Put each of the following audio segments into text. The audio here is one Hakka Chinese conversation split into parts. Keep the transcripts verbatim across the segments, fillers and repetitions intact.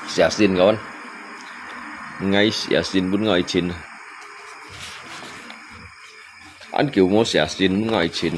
寫信个，𠊎寫信分𠊎尋，恁久無寫信分𠊎尋。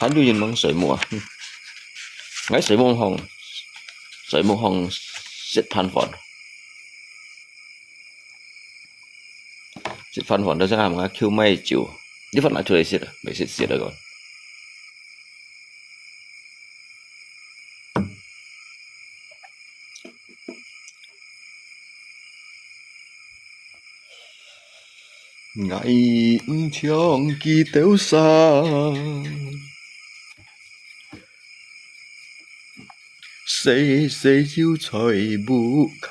還有人吂睡目啊？𠊎睡目項，睡目項食飯飯。食飯飯到這下，𠊎求買酒，你飯拿出來食啊，毋係食食了个。 𠊎毋像佢兜儕，細細就在屋下。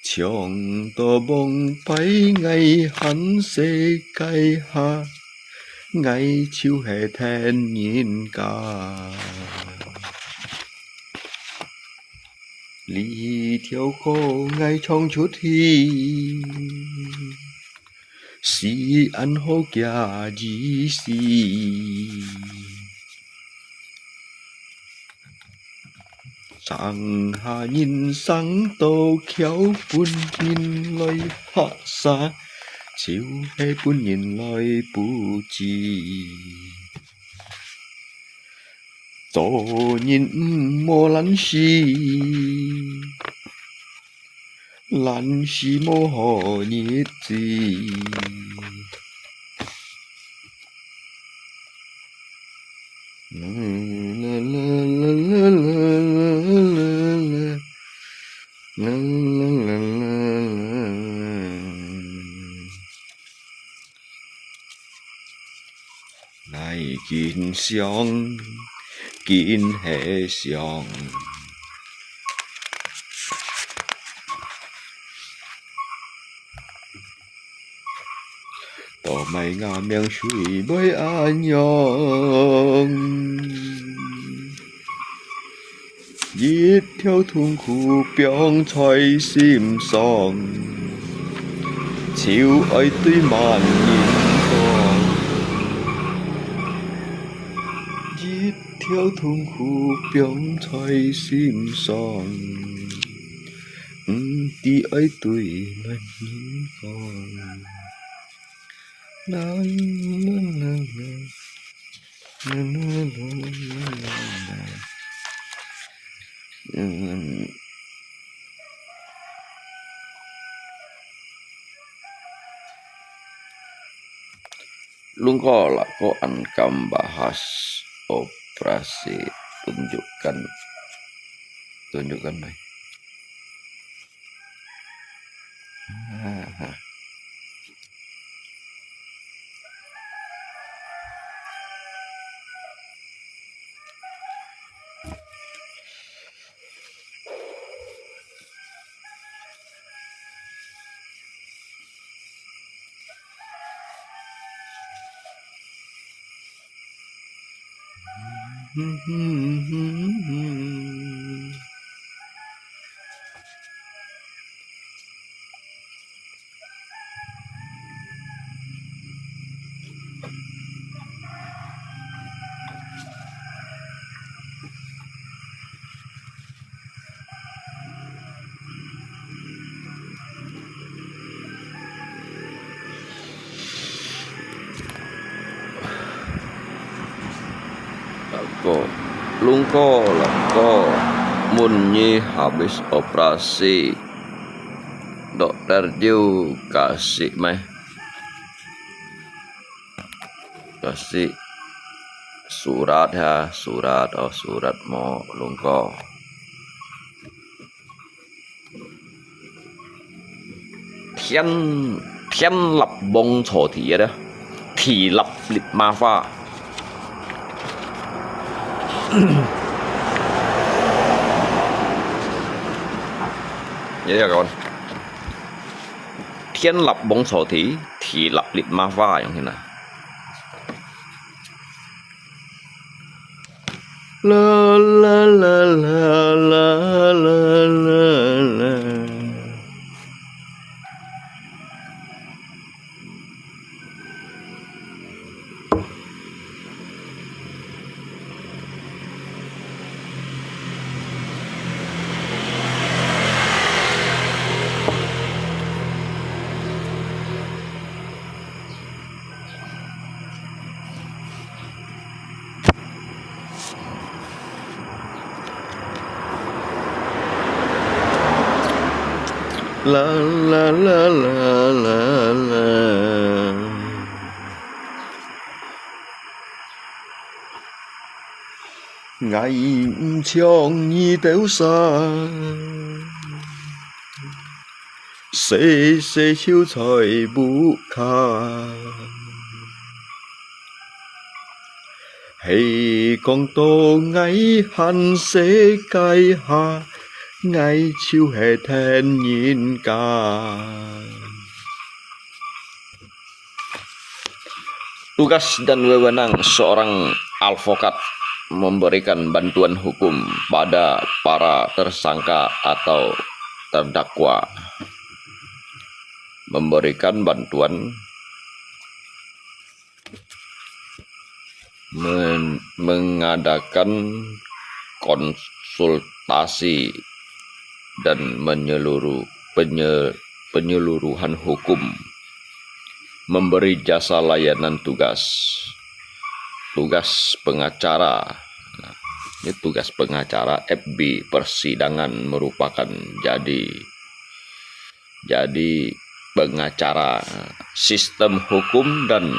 唱到往擺𠊎還細个下，𠊎就係跈人家。這條歌𠊎唱出去， 是恁好个意思。上下人生都靠分人來拍煞，就係分人來布置。做人毋好懶尸， 懶尸無好日子。𠊎緊想，緊係想，到賣我命水會恁樣。一條痛苦放在心上，就愛對萬人講。一條痛苦放在心上，毋知愛對萬人講。 Lungko lakoan kam bahas operasi, tunjukkan, tunjukkan mai. Lako, lungko, lako, mun nyi habis operasi. Dokter Ju kasih meh. Kasih surat ha, surat, oh, surat mo lungko. 天，天立黃草地啊，地立立馬花。Ya, ya, kawan. 天立黃草地，地立立馬花，樣形啊。 𠊎毋像你兜儕，細細就在屋下。係講到𠊎還世界下，𠊎就係天人家。 Tugas dan wewenang seorang advokat memberikan bantuan hukum pada para tersangka atau terdakwa. Memberikan bantuan, men-, mengadakan konsultasi dan menyeluruh, penye-, penyeluruhan hukum, memberi jasa layanan tugas, tugas pengacara. Nah, ini tugas pengacara F B persidangan merupakan jadi, jadi pengacara, sistem hukum dan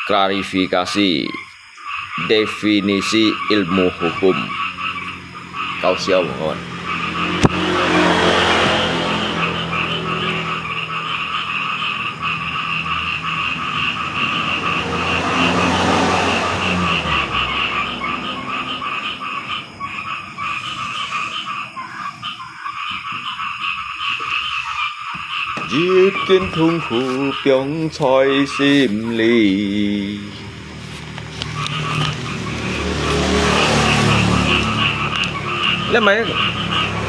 klarifikasi definisi ilmu hukum. Kau siap, kawan? 一緊痛苦放在心裡。你買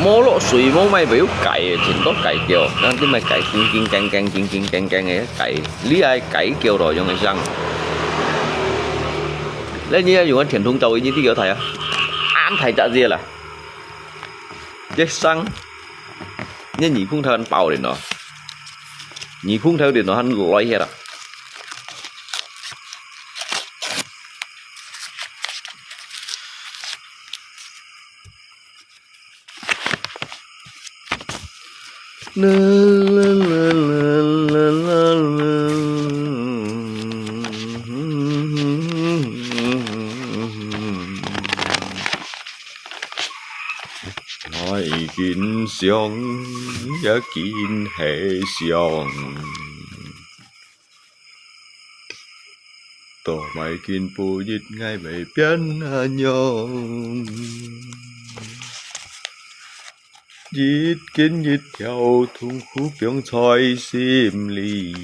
無落水，無買袂有雞个，真多雞叫，但你買雞叮叮鏗鏗，叮叮鏗鏗个雞，你愛雞叫咯，用个聲。你你愛用个電筒照，你知幾大啊？恁大隻隻啦，一聲，你耳空頭還爆了喏，耳空頭了喏，還來去啦。 愛緊想，也緊係想。 都買緊布一，𠊎會變啊樣。一斤一條，痛苦放在心裡。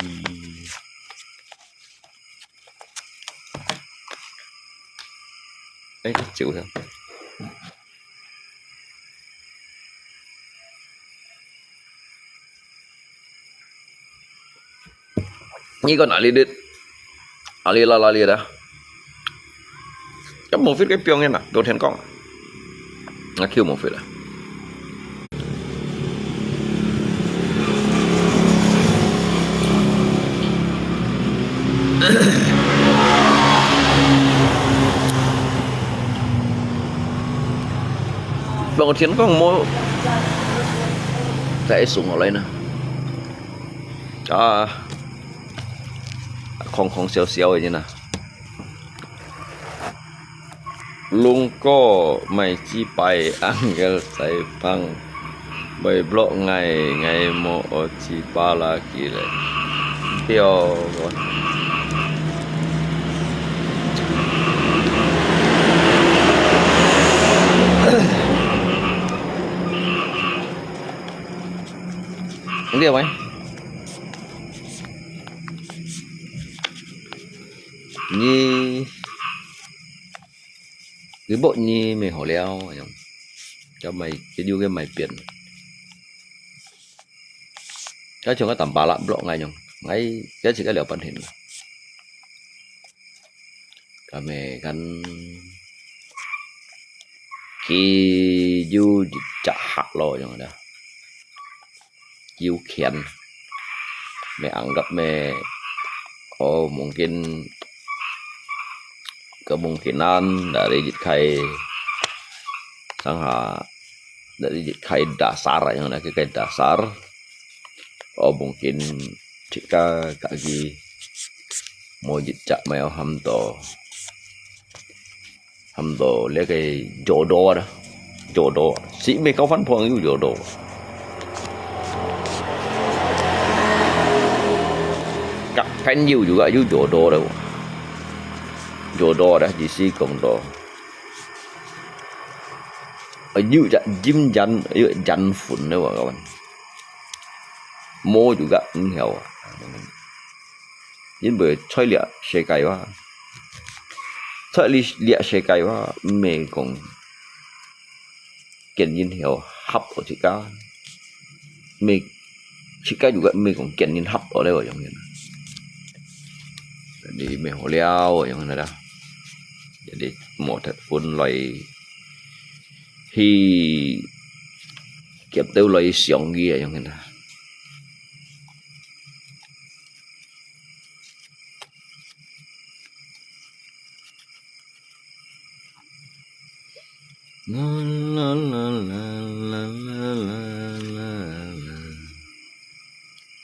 哎，走了。 你个哪裡的？哪裡啦哪裡的？這無fit个表演啊，昨天講。那Q無fit了。 放个天光無，再送我來呢。啊，空空小小个呢。龍哥買幾百，uncle在旁。 Bai blok ngai, ngai mo oci pala ki le. Tio. Tio mai. Ni. Ribok ni mê hổ leo, cho mày cái du cái mày biển. Cái trường cái tầm ba lắm blok ngay nhung. Ngay cái chỉ cái leo bắn hình. Cái mê gắn. Ki du chả hạt lo nhung đó. Kiu khian. Mê anggap mê, oh, mungkin kemungkinan dari jit khai, sang ha, dari jit khai dasar, yang nak kai dasar. Oh, mungkin jika kaki mau jit chak mê oh ham to. Ham to liak cái gió đỏ đó. Gió đỏ. Sĩ mê có văn phòng yu gió đỏ. Các fan yu juga yu gió đỏ đó. Gió đỏ đó, chỉ sĩ công đỏ. Ở yu chắc jim jan, yu jan phun đó các bạn. Mô juga không hiểu. Yên bởi chơi liak xe cày quá. Thoi li liak xe cày wa, mê kong kiên yên hiếu hấp ở chị cá. Mê chị cá juga mê kong kiên yên hấp ở đây ở yong yên. Đi mê hồ liao ở yong yên đó. Jadi mô thật phun lòi hi kiếp têu lòi siong gì ở yong yên đó.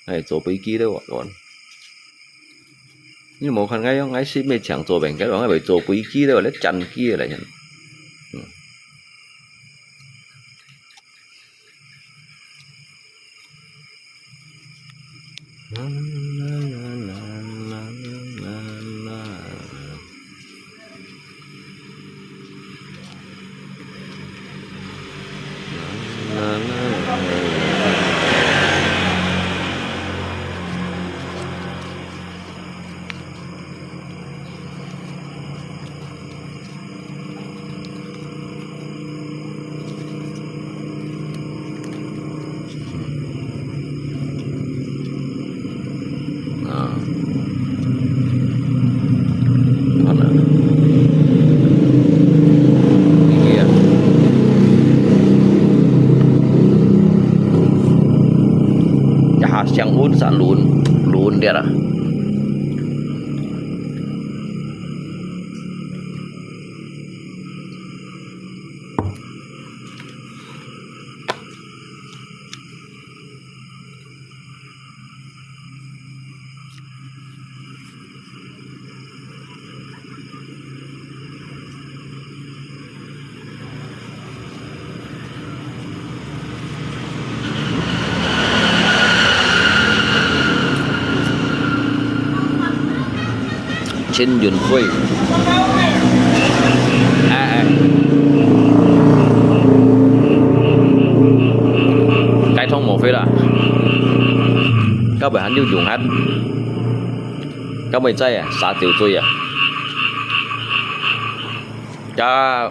Ai, 坐飛機咧，我講。你無看𠊎，𠊎係毋係想做兵个，𠊎會做飛機咧，我咧戰機來。嗯。煞輪，輪了啊。 陳雲輝。哎，哎。該湯無血啦。該位還有用下。該位在啊，殺酒醉啊。該，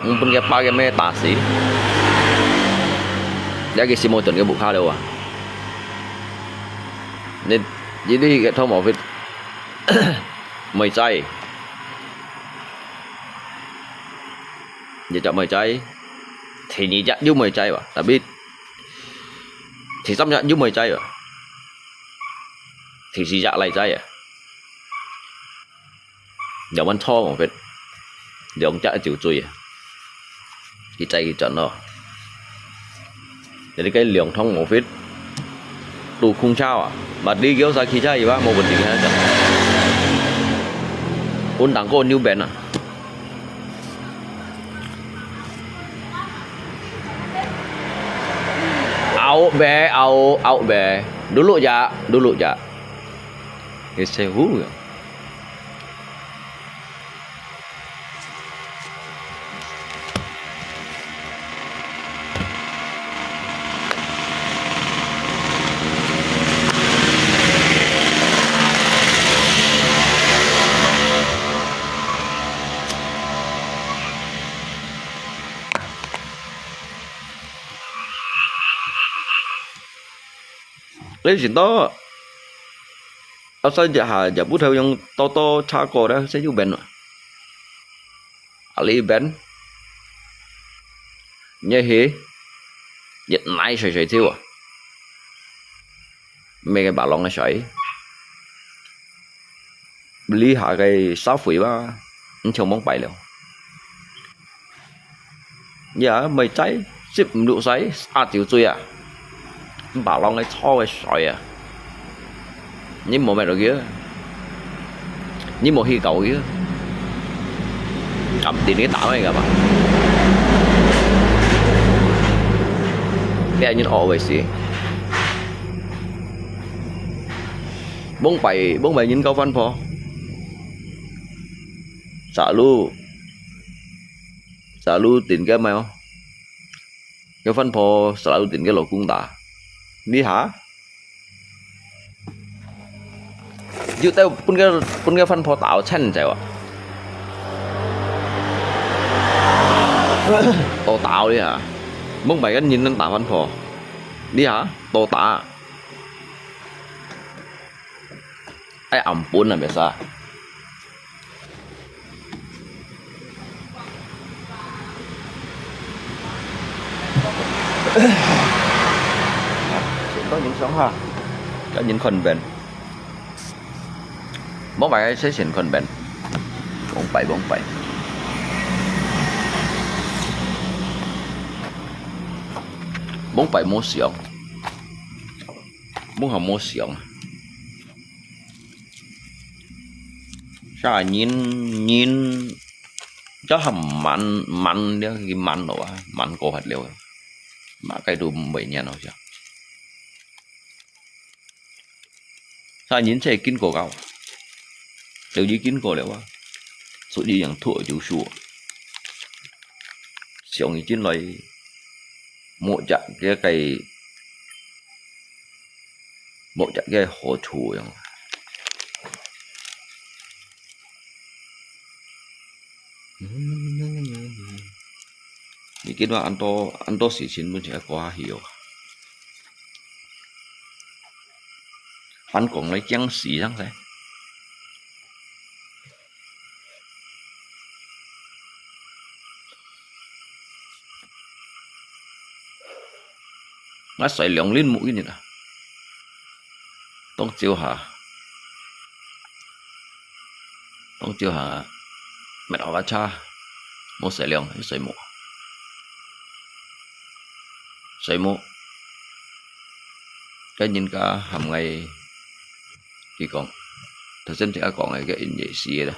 嗯，分該把个咩打死。這个心目中个屋下了啊。你，你，你个湯無血。 妹仔，一隻妹仔，第二隻又妹仔哇，tapi第三隻又妹仔哇，第四隻倈仔啊，兩碗湯無血，兩隻酒醉啊。 佢再去轉咯。Jadi該兩桶無血，都空燒啊，mati kêu sakit cai吧，無問題啊。Undang ko new band啊。Out be, out, out be. Dulu ja, dulu ja. Cái xe hú. 你先到，outside一下，也不透用多多擦過的，這就變了。啊，你變，你係，一奶水水跳啊。 咩个白浪个水，這下个沙灰吧，你就望擺了。呀，妹仔，接毋落水，啊，酒醉啊，白浪个臭个水啊，你無買落去啊。 你無去搞佢，敢定你打佢幹嘛？你係人惡為死。Mông Bảy, Mông Bảy nhìn kau Phan Pho. Selalu, selalu tìm cái mày. Cái Phan Pho selalu tìm cái lỗ cũng ta. Đi hả? Dụ tao pun cái, pun cái Phan Pho tao chen chạy à. Tô tao đi hả? Mông Bảy cái nhìn nên tao Phan Pho. Đi hả? Tô tao. Ai ẩm pun là biết sao? Có những sống ha. Có những con bệnh. Mông Bảy sẽ xin con bệnh. Mông Bảy, Mông Bảy. Mông Bảy mua sống. Mông Bảy mua sống. Sa nhìn, nhìn, chắc hẳn mặn, mặn, mặn rồi, mặn có hạt liều. Mà cái đồ mười nhá nó chứ. Sa nhìn sẽ kinh cổ cao. Đều như kinh cổ liều à. Số đi yang thua chủ sủa. Sống như chín lời. Một chặng kia cái, một chặng kia hổ chủ yang. Ni kí nó ăn to, ăn to xì chín muốn chạy qua hiểu. Ăn cũng lấy chén xì răng thế. Ngã xoay lióng lên mũi này nè. 當朝下，當朝下，搣好架車，無駛量，去睡目，睡目。該人家喊𠊎，佢講，頭先自家講个，該人也死个啦，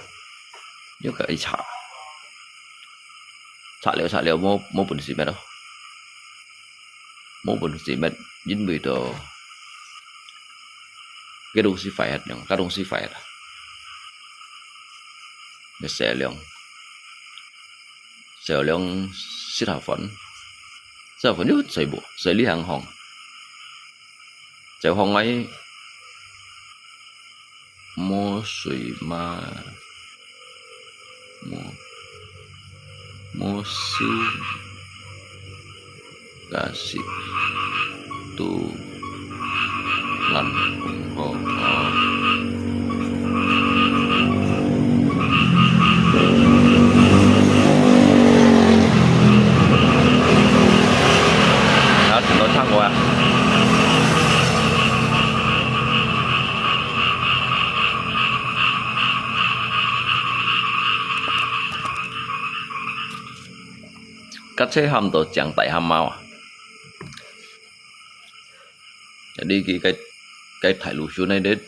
又甲佢查，查了查了，無無本事搣咯。 無本事搣，因為到該東西壞忒了，該東西壞忒了。該駛量，駛量食下飯，食下飯又睡目，睡哩行行，走行來，無睡嘛。 Mo-, mosu kasi tu lan ho. 啊，全部唱歌啊！ 甲車喊到像大蛤蟆啊！你去該，該大路上呢，你，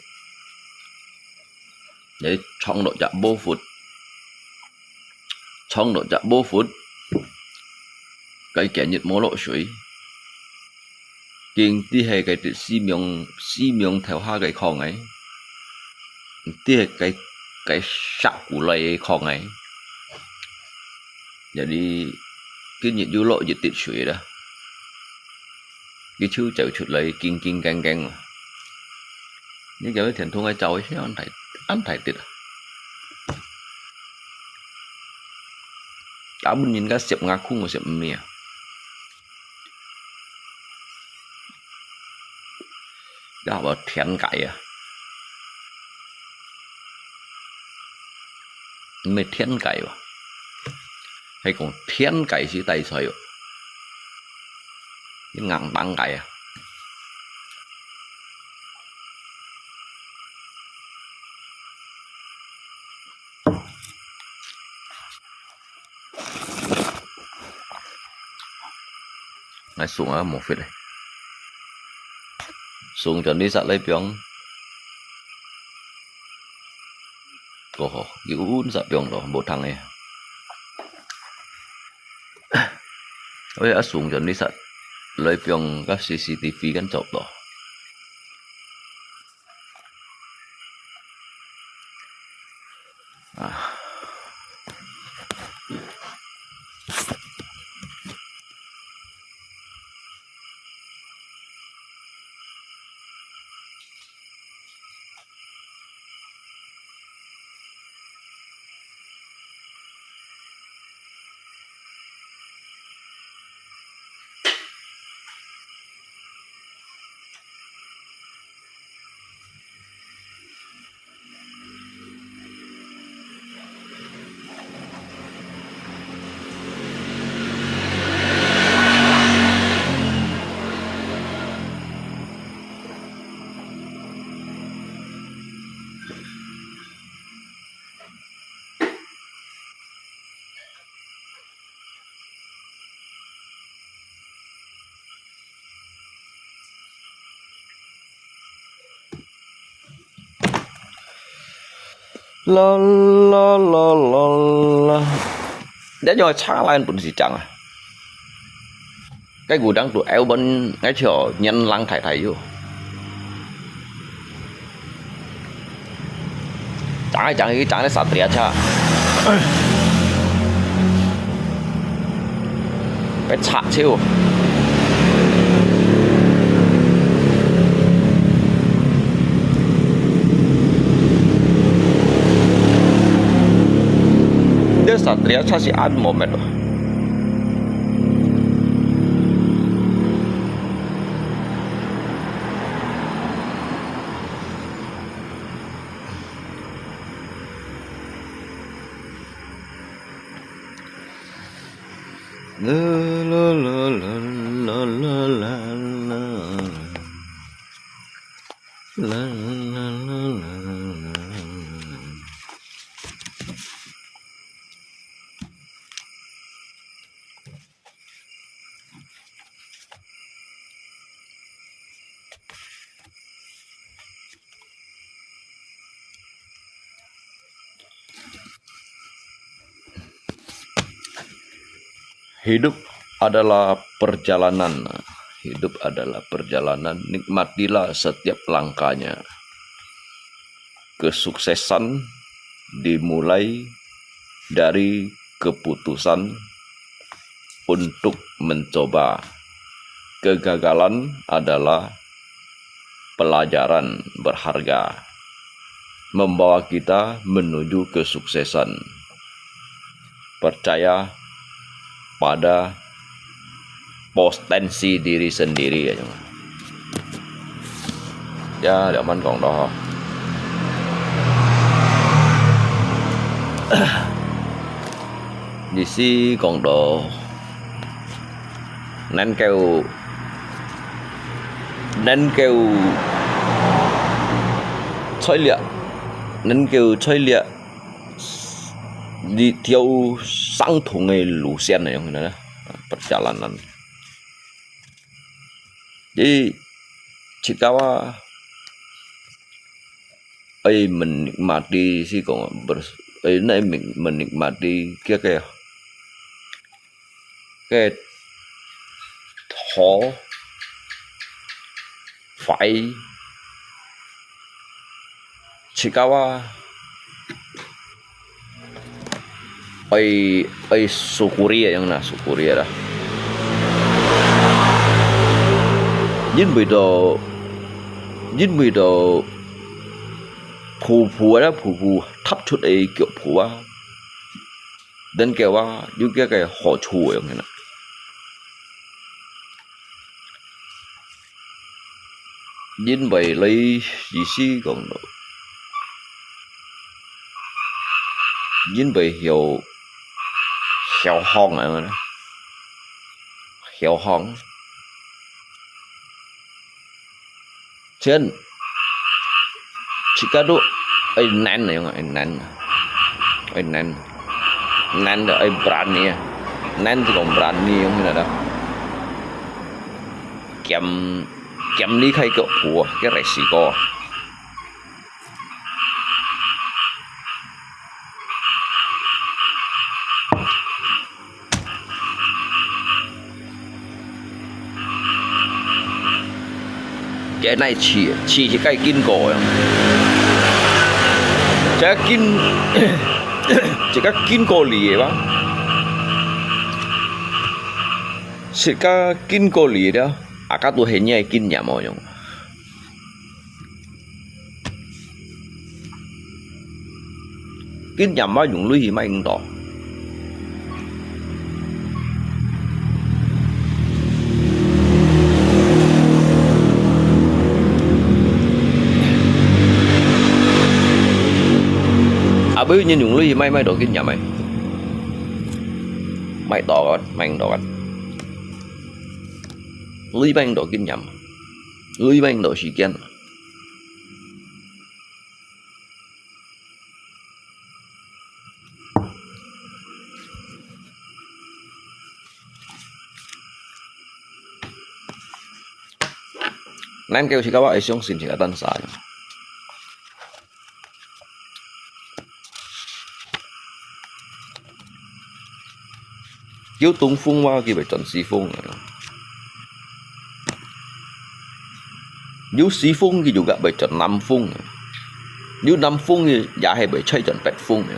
你撞到隻無窟，撞到隻無窟，該幾日無落水， 緊知係該隻死命，死命頭下个礦仔，毋知係該，該石牯來个礦仔。這裡今日又落一滴水啦，佢就走出來，驚驚驚驚啊！你叫佢天通个走一下，恁大，恁大滴啊！大部分人家食牙空，食毋咩啊！ 這下天雞啊！毋係天雞哦，係講天雞係大菜哦，硬當雞啊！ 𠊎送啊，無fit咧。送轉去煞來放。過後，又運煞放咯，無通咧。哎呀，送轉去煞來放，該C C T V間做到。 啊。啦啦啦啦啦。這種車來本事強啊！該古當都愛問，𠊎就年lang太太喲。 正去正去正去煞車，愛插手。這煞車係恁無滅咯。 啦啦啦啦啦啦啦啦。Hidup adalah perjalanan. Hidup adalah perjalanan. Nikmatilah setiap langkahnya. Kesuksesan dimulai dari keputusan untuk mencoba. Kegagalan adalah pelajaran berharga, membawa kita menuju kesuksesan. Percaya pada potensi diri sendiri aja. Ya,兩萬講到吼。意思講到，能夠，能夠在這，能夠在這一條相同个路線个樣呢，perjalanan。 Jadi，自家啊，愛menikmati，係講，ber，愛，那，menikmati，該个，該个好，壞，自家啊， 愛，愛syukuri个樣啦，syukuri个啦。因為到，因為到，步步个啦，步步踏出个腳步啊，等个啊，有个个好處个樣啦。 因為你意思講到，因為曉，曉放啊，曉放。Then，自家都愛難个，愛難，愛難，難个愛berani啊，難就講berani樣个啦。 減，減離開腳步啊，个resiko啊。這哪試，試一个經過啊。這經，這个經過你个吧。 自家經過了，啊，該都係你个經驗哦，樣。經驗嘛，用鐳去買毋到。啊，毋過人用鐳去買，買到經驗个。 買到个，買毋到个。鐳買毋到經驗，鐳買毋到時間。咱叫自家話會相信自家單儕。 有東風話，佢會轉西風个。有西風，佢就會轉南風个。有南風，佢也係會吹轉北風个。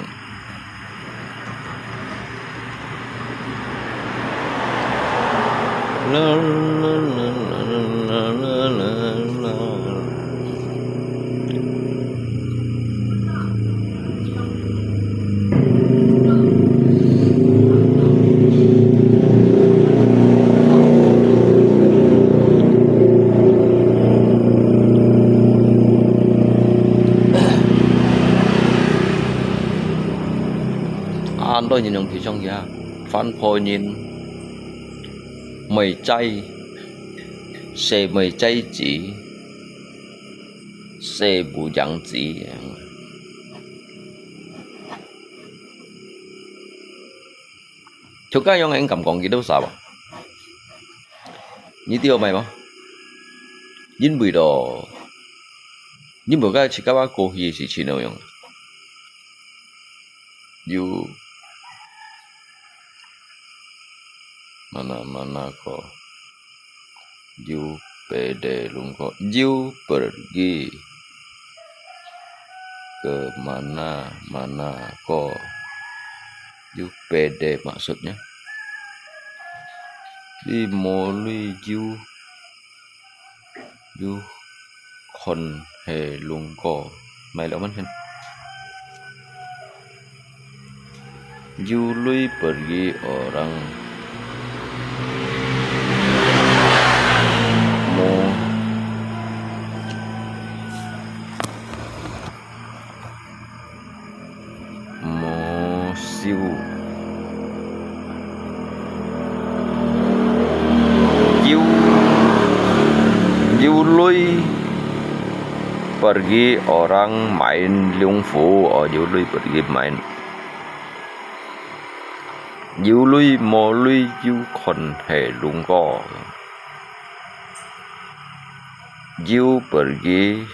恁多人用皮箱呀，翻破人，妹仔，細妹仔子，細不養子。 就該樣个感覺，佢都啥吧？你知道咩無？因為咯，因為該自家話過去个事情了樣。有， mana-mana ko, yuk pede lungko, yuk pergi ke mana-mana ko, yuk pede maksudnya. Di mo lui yuk, yuk khon he lungko. Mai leo man hen. Yuk lui pergi orang mo, mo siu. Yuk, yuk lui pergi orang main lungfu, oh, yuk lui pergi main. Yuk lui mo lui yuk khon he lungko. Yuk pergi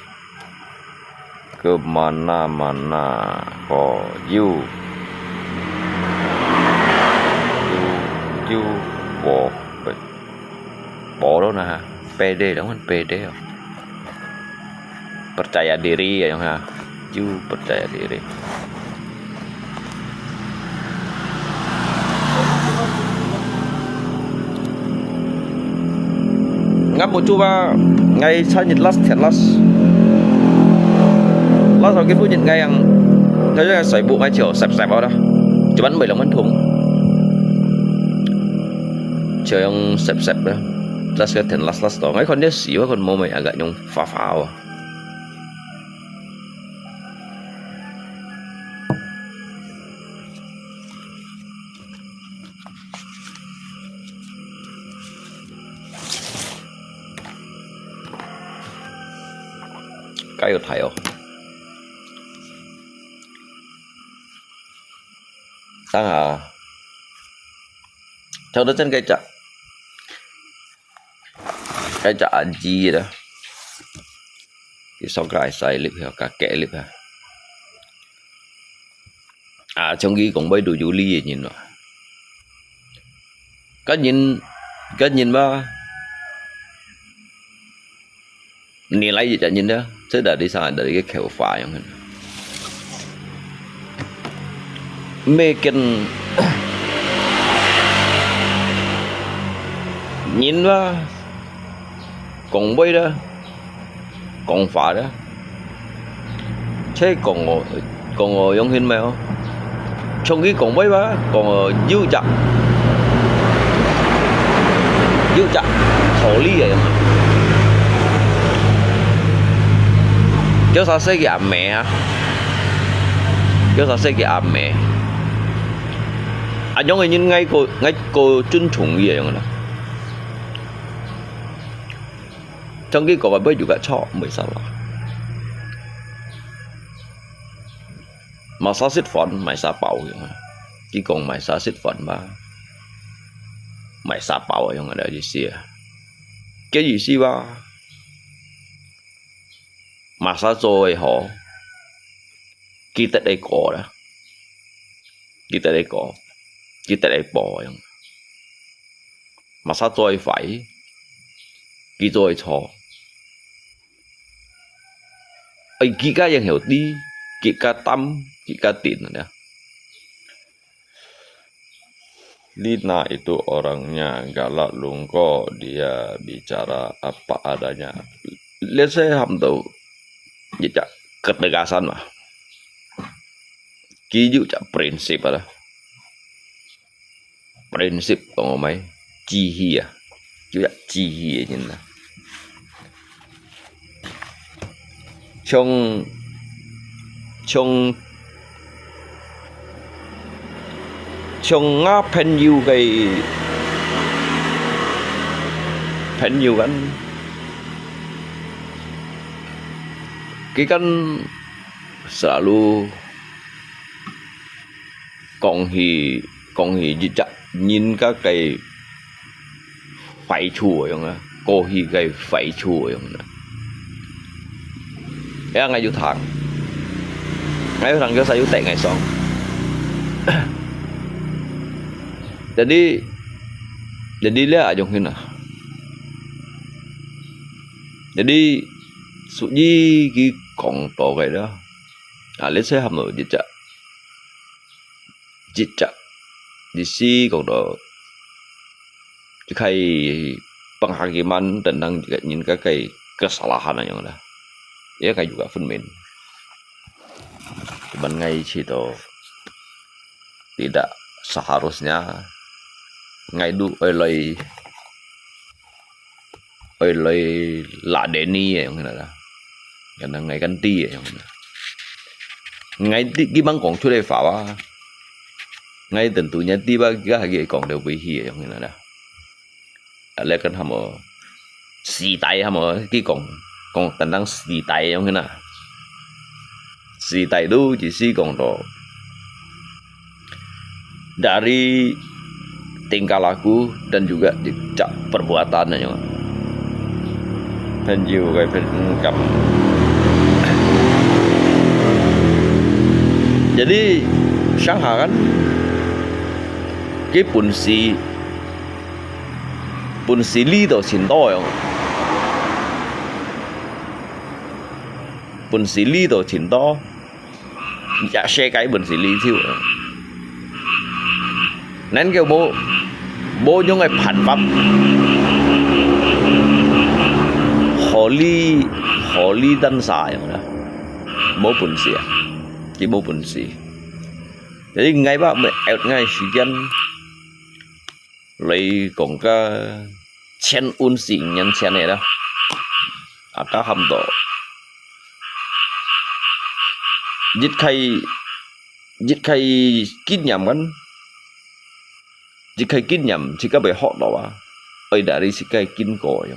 ke mana-mana ko yuk, yuk, yuk po, po lo na ha, pede lo kan pede oh. Percaya diri ya, yong ha. Yuk percaya diri. Ngap mo chuba, ngai chanit las thian las. Las hau ke punit ngai yang, ngai yang sai bu ngai chiu sep sep da. Cuman mai long man thung. Chiu yang sep sep da. Las ke thian las las to. Ngai kon dia si, kon mo mai agak yang fa fa wa. Kayu thayo. Tang ha. Chau da chen kai cha. Kai cha an ji da. Ki sok kai sai lip ha, ka ke lip ha. À, trong ki kong bai du yu li ye nyin wa. Ka nyin, ka nyin wa. Nilai ye cha nyin da, se da di sa da di ke kheu fa yong hen. Me ken nyin wa, kong bai da, kong fa da. Thế còn ngồi, còn ngồi giống hình mèo. Trong khi còn bấy ba, còn ngồi dữ chặt. Dữ chặt. Thổ lý vậy. Kéo sao xe kìa mẹ hả? Kéo sao xe kìa mẹ. À, giống như ngay cô, ngay cô trúng thủng gì vậy nè. Trong khi còn bấy dù cả chó mới sao là. Mà sao xích phòn, mày sao bảo vậy hả? Chỉ còn mày sao xích phòn ba. Mày sao bảo vậy hả? Đó là gì xì à? Cái gì xì ba? Mà sao rồi hả? Kí tết đây có đó. Kí tết đây có. Kí tết đây bỏ vậy hả? Mà sao rồi phải? Kí rồi cho. Ai, kí cá yang hiểu đi, kí cá tắm, kí cá tin nè. Lina itu orangnya galak lungko, dia bicara apa adanya. Let's say ham tu, ya, ketegasan lah. Kí yu cha prinsip lah. Prinsip kong mai, chi hi à. Chú ya chi hi à, nhìn nè. Trong, trong, trong ngã phen yu cái, phen yu kan. Cái kan selalu kong hi, kong hi, yu cha, nhìn các cái phải chùa yong à, cô hi cái phải chùa yong à. Ya, ngai yu thang. Ngai yu thang, kêu sa yu tek ngai song. Jadi, Jadi咧，啊，樣形啊。Jadi，屬於佢講到个啦。啊，這次還無一隻，一隻，意思講到，一個 penghakiman tentang人家个kesalahan樣啦。Ia kan juga分明。Cuman ngai cito tidak seharusnya ngai tu oi loi, oi loi ladeni yang kena lah. Kena ngai ganti yang kena. Ngai ti, kimang kong chu le fa wa. Ngai tentunya ti ba kia hagi kong de wi hi yang kena lah. Lê kan hamo, 時代 hamo, ki kong, kong tentang 時代 yang kena. 時代 tu chỉ si kong to. Dari tingkah laku dan juga cak perbuatan yang. Penjiu kai pen kam. Jadi, Shanghai kan, ki 本事 本事呢度前多樣，本事呢度前多，也世界本事呢條。能夠無，無用个辦法，合理，合理等晒樣啦，無本事啊，佢無本事。Jadi，𠊎話，𠊎時間。 來講个千五十年前个啦，啊，該喊到一個，一個經驗kan，一個經驗自家會學到啊，愛dari自家經過樣。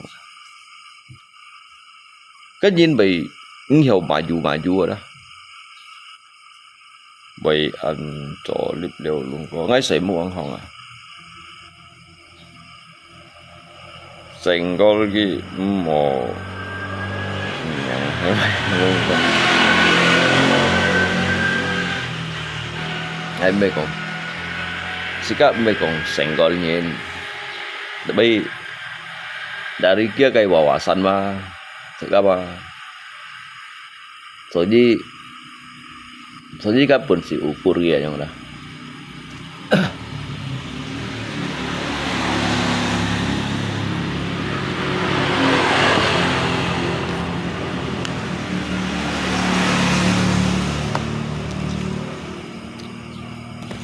該人會毋曉maju-maju个啦。 會恁早立了龍哥，𠊎細妹恁樣啊。Senggol佢毋好，嗯，𠊎毋係講，自家毋係講Senggol人，tapi dari佢个wawasan嘛，自家嘛。 所以，所以个本事有分个樣啦。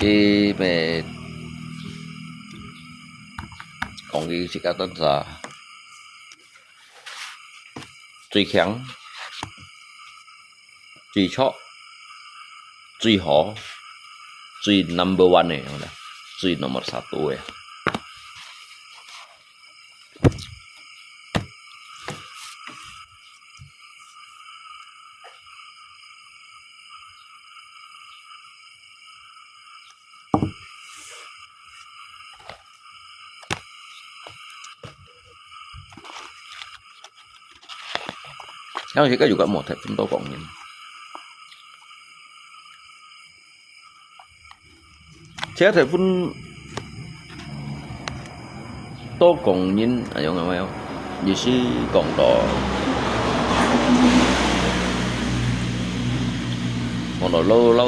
佢咩講佢自家單啥？ 最強、最著、最好、最number one个，最nomor satu个。 Yang si kayu kat mo thai pun tokong ni. Saya thai pun tokong ni, ayo ngamai yo. Di si kong to. Kong to lo lo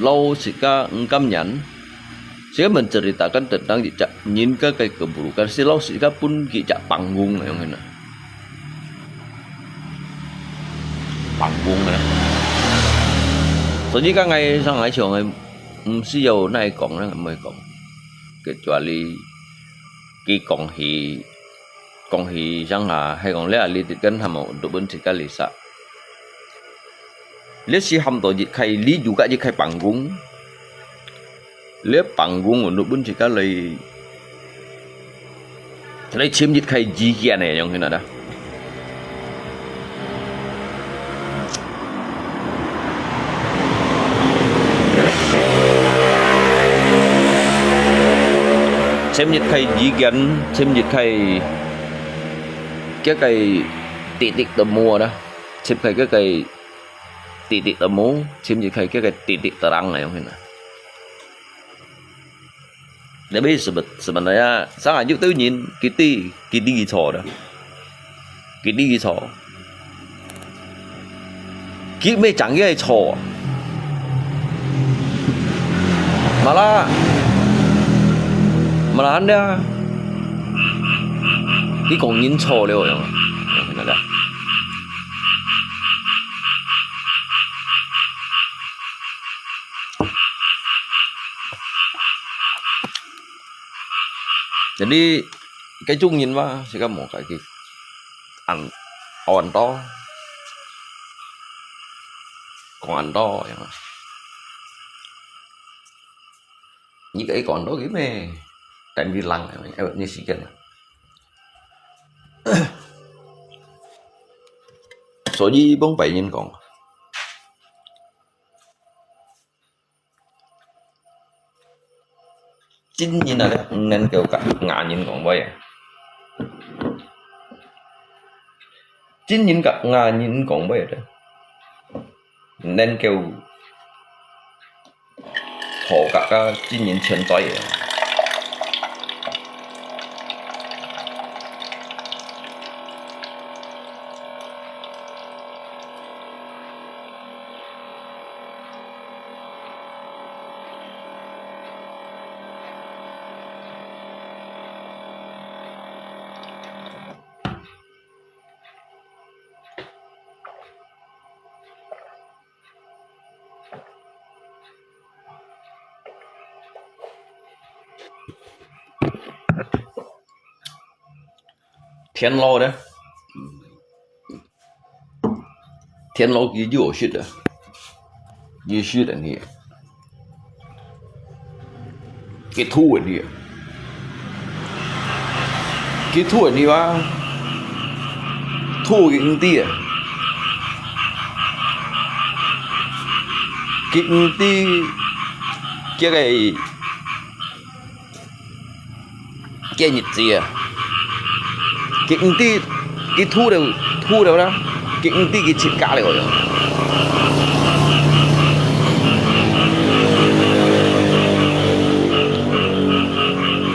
lo sika ngkam nyan. Sika menceritakan tentang kicak nyin ke kai keburukan, si lau sika pun kicak panggung yang kena. Panggung ya. Soalnya kan ngai sang ngai chiong ngai, mm, si yau nai kong ngai mai kong. Kecuali ki kong hi, kong hi sang ha, hai kong le ali tit kan hamo untuk pun sika lisa. Le si ham to jit kai li juga jit kai panggung. Le panggung untuk pun sika lai, lai chim jit kai ji kian ne yang kena dah. Chim jit kai ji kian, chim jit kai kia kai titik temu dah. Chim kai kia kai titik temu, chim jit kai kia kai titik terang yang kena. Tapi sebe-, sebenarnya sangat有兜人，佢知，佢知佢錯了，佢知佢錯，佢毋係正經係錯啊。Malah，malahan呢，佢講人錯了，係咪啊？ Jadi，該種人嘛，自家無該去恁，恁多，講恁多，樣啊。你該講恁多个咩？Time bilang，哎，你時間啊。所以，幫別人講， 真人啊，毋能夠甲外人講話啊。真人甲外人講話啊，毋能夠好甲甲真人存在啊。 田螺呢？田螺佢有食个，有食个呢。佢吐个呢，佢吐个呢哇，吐佢毋知啊，佢毋知，佢个 今日子啊，佢毋知，佢吐了，吐了啦，佢毋知佢自家了喲。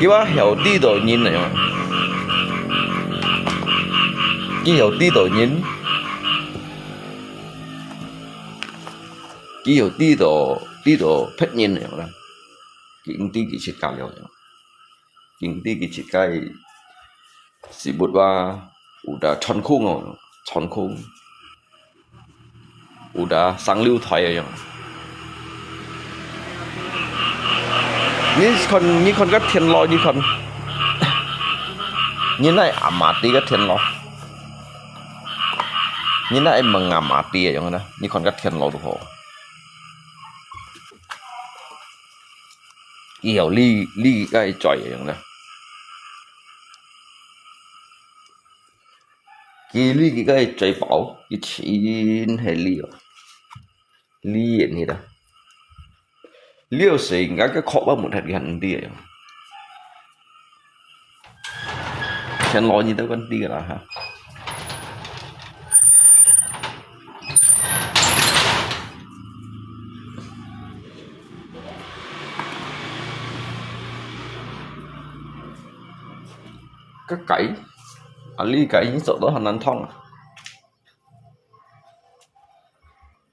佢話曉知道人了喲，佢曉知道人，佢曉知道，知道別人了啦，佢毋知佢自家了喲。 佢毋知佢自家个食物啊，有得穿空哦，穿空，有得生瘤胎个樣。你看，你看个田螺，你看，你那暗下知个田螺，你那蒙暗下知个樣呢？你看个田螺如何？ 佢曉理，理个嘴樣啦。佢理佢个嘴巴，佢真係理哦。理人去啦。了時，人家个殼包門還佢還毋知啊。田螺你都講知个啦哈。 該雞，啊，你雞你做到還難燙啊？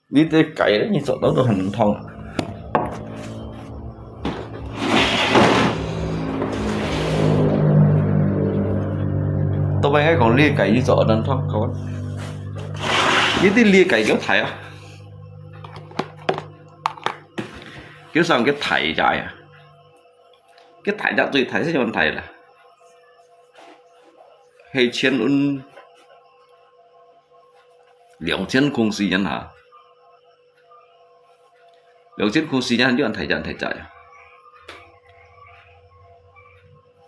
你這雞呢，你做到都還難燙啊？都毋係講你雞你做到難燙，講，你這你雞幾大啊？ 佢算个大隻啊，佢大隻最大係樣大啦，係千零，兩千公斤下，兩千公斤下就恁大隻恁大隻啊。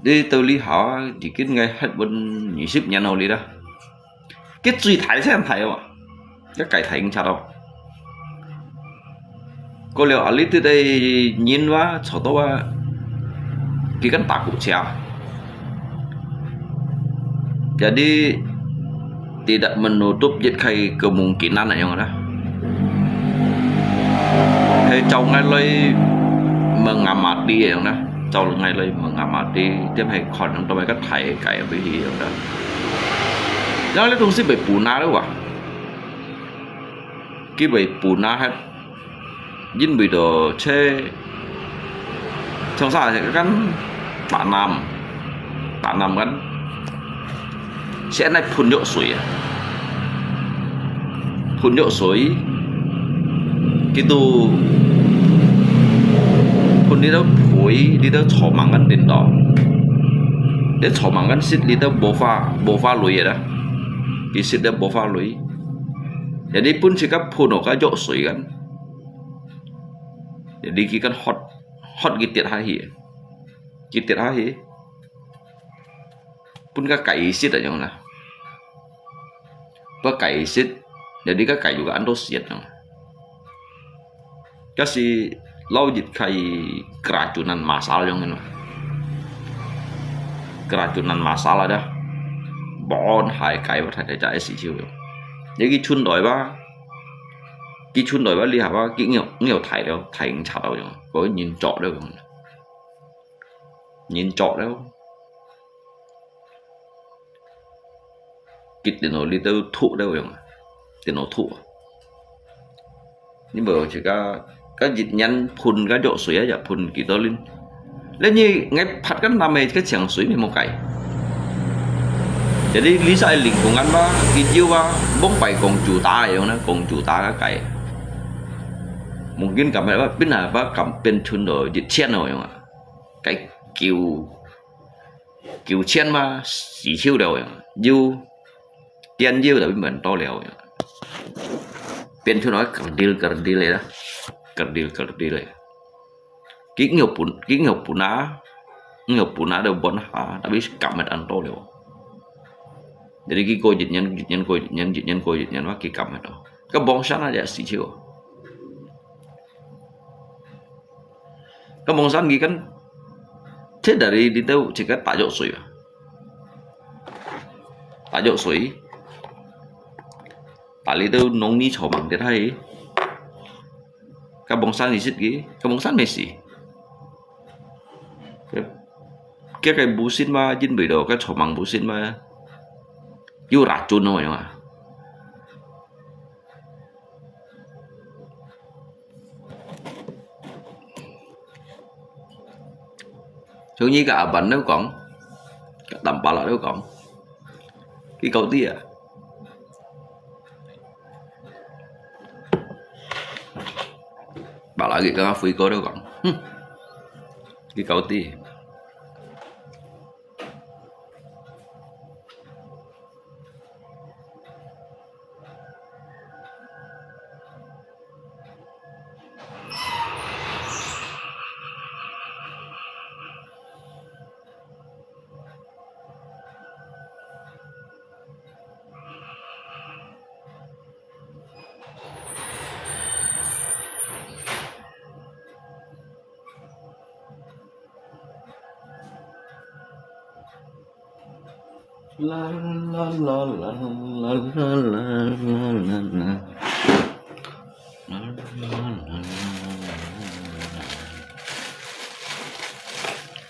你到這下已經𠊎歇穩二十年好哩啦。佢最大先大哦，佢該大已經差到。過了啊，你這個人哇，坐到啊，佢跟打鼓車。Jadi tidak menutup一切kemungkinan樣啦。係照𠊎來問阿媽知樣啦。走落來來問阿姆，佢點係看到麼个大个雞飛去樣个。然後這東西會punah了哇，佢會punah忒，因為到這長沙个tanam，tanam kan，現在噴藥水啊，噴藥水，佢都噴這兜肥，這兜草蜢kan頂到，這草蜢kan食這兜無花，無花蕊个啦，佢食這無花蕊，jadi噴自家噴哦，該藥水kan，jadi佢kan hot，hot佢跌下去，佢跌下去。 分該雞食啊樣啦。分雞食，jadi該雞juga恁多食樣。該係老一開keracunan massal樣嘛。Keracunan massal ada。Bon hai kai ba thai thai jai si chiu yo. Jadi佢傳來吧，佢傳來吧，你下吧，佢有有大了，大型賊到樣，嗰人捉了樣。 人捉了，佢電腦裡頭吐了樣啊，電腦吐啊。你無自家，該一年噴該藥水啊，也噴幾多輪？你你愛拍个南个个清水，你無計。Jadi你使靈光眼吧，佢有啊，望擺公主打个樣呢，公主打个計。Mungkin敢apa，變啊，apa敢變成到一千个樣啊。 該九，九千嘛，死手了樣，有，電有tapi無多了樣。變出來kerdil kerdil个啦，kerdil kerdil个。佢有本，佢有本啊，有本啊，都本下，tapi感覺恁多了。Jadi佢過一年，一年過一年，一年過一年，哇，佢感覺到。該網上啊，也死手。 該網上佢kan，這dari裡頭自家打藥水啊，打藥水，打裡頭弄泥草蜢跌下去，該網上佢食佢，該網上無事。佢，佢个無信嘛，因為到該草蜢無信嘛，有racun咯，樣啊。 Sung nyi ka aban lo kong, ka tampala lo kong, ki kau ti a. Ba lagi ka nga fui ko lo kong. Hmm. Ki kau ti.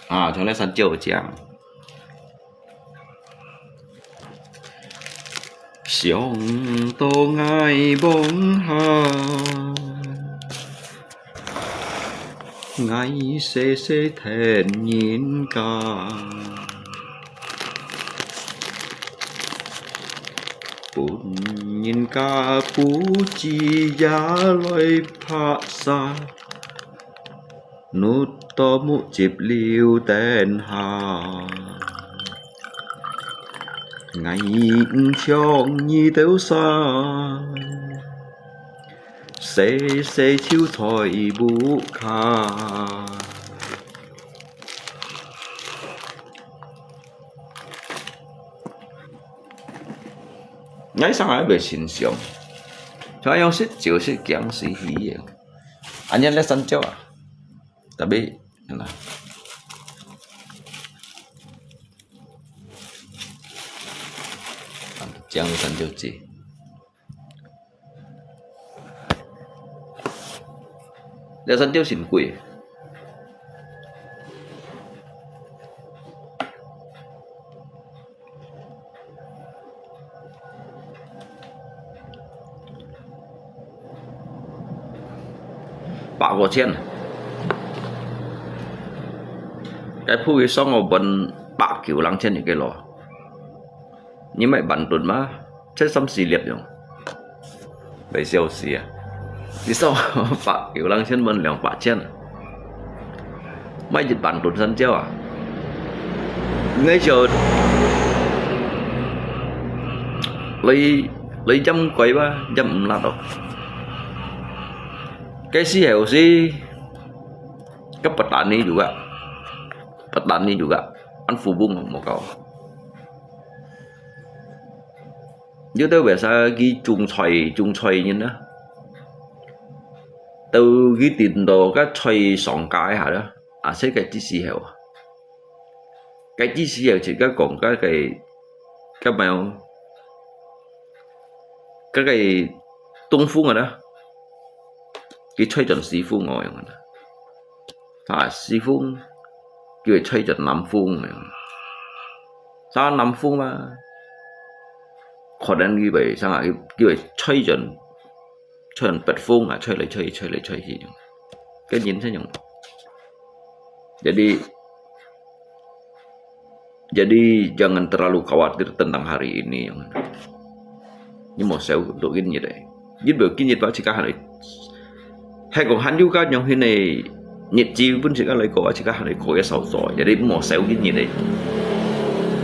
啊，像該山椒醬。 想到𠊎往下，𠊎細細跈人家，分人家布置也來拍煞。 Nút到目汁流等下，𠊎毋像你兜儕，細細就在屋下。𠊎想還會心想，像樣食就食薑絲魚个。 Anyan le山椒啊，tapi，nah，薑山椒雞，這山椒真貴。多錢啊？該鋪个上个分百九零錢一個咯。你買半噸嘛，才三四粒樣，來笑死啊！你上百九零錢分兩百錢啊？買一半噸山椒啊？你就來來飲貴吧，飲毋辣哦。該時候是 Ka petani juga, petani juga, an fubung mo kau. Yo tau biasa gi chung choi, chung choi nyin na. Tau gi tin do ka choi song kai ha da. A se kai ti si heo. Kai ti si heo chi ka kong ka kai ka mai. Ka kai tung fung a da. Ki choi chon si fung o yong a da. 啊，西風，叫佢吹陣南風啊。啥南風嘛？可能佢會啥啊？叫佢吹陣，吹陣北風啊，吹來吹去，吹來吹去。跟人這種，jadi Jadi jangan terlalu khawatir tentang hari ini. 你莫愁到今日誒，因為今日到自家還係，係講還有該樣形个日子，本自家來過，自家還係可以愁做，jadi莫愁今日誒。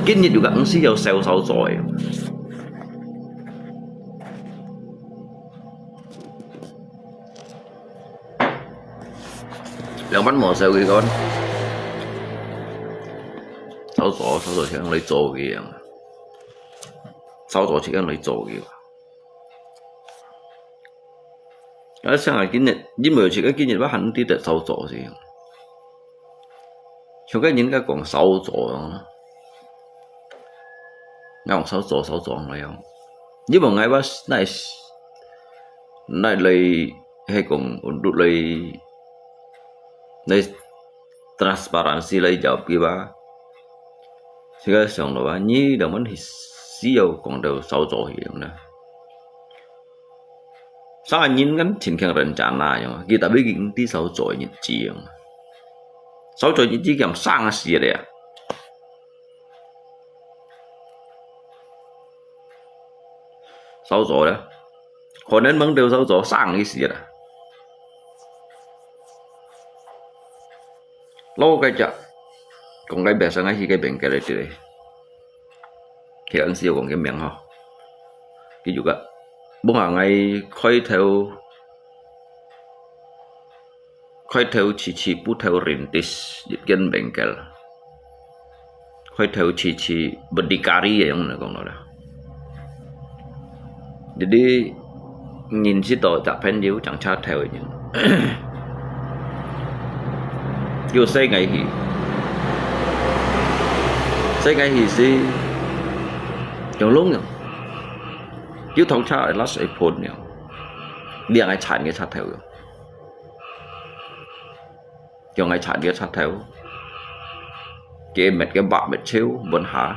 今日有个毋需要愁愁做誒。兩班莫愁佢講，愁做愁做像來做佢樣，愁做像來做佢。啊，像啊，今日，因為自家今日捌還知得愁做先。像个人家講愁做啊，𠊎講愁做愁做來樣。你問𠊎話，哪哪來，係講，來，來transparansi來交俾吧？自家想到啊，你兩問係需要講到愁做去樣呢？ 啥人跟天天人家那樣，佢特別佢知愁做日子樣。愁做日子佢生死了呀。愁做了，可能問到愁做生死了。老个講，講个別生个係个邊个來的。 佢恁時有講个名吼，佢就講，本來𠊎開頭，開頭時時不頭rintis一間bengkel，開頭時時berdikari个樣來講落啦。Jadi認識到隻朋友，正車頭个人，又細𠊎去，細𠊎去時，用弄樣，又同車个拉水盆樣，兩个慘个車頭樣，用个慘个車頭，佢滅个白滅超，問下，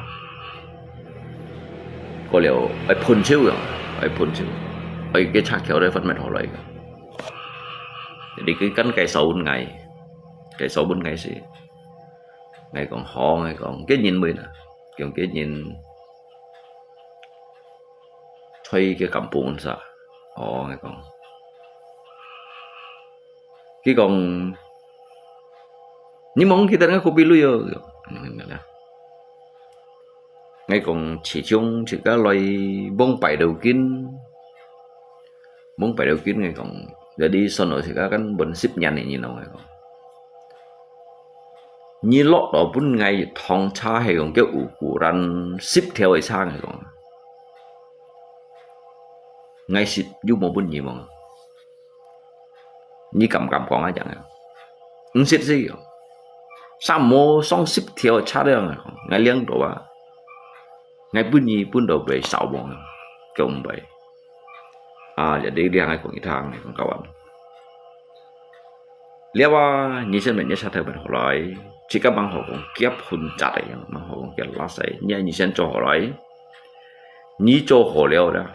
過了愛噴超樣，愛噴超，愛个車橋來分滅好來个。 你佢跟介紹分𠊎，介紹分𠊎時，𠊎講好，𠊎講，該人會啦，講該人，在該kampung sa，哦，𠊎講，佢講，你望佢等个kopi lui哦，𠊎講，始終自家來望拜到今。 Mung pai到今𠊎講，jadi sono自家kan分十年个人咯，𠊎講。你落到分𠊎趟車係講叫ukuran十條个車，𠊎講。𠊎識又無分你望。你敢敢講啊，講啊？毋識死哦。啥無上十條个車了，𠊎講，𠊎領到啊。𠊎分你分到會少望啊，叫毋會。 啊，jadi這樣講一趟，講到完。了啊，你先問你車頭問好來，自家吂好講結婚節个樣，吂好講結婚節，你你先做好來，你做好了啦，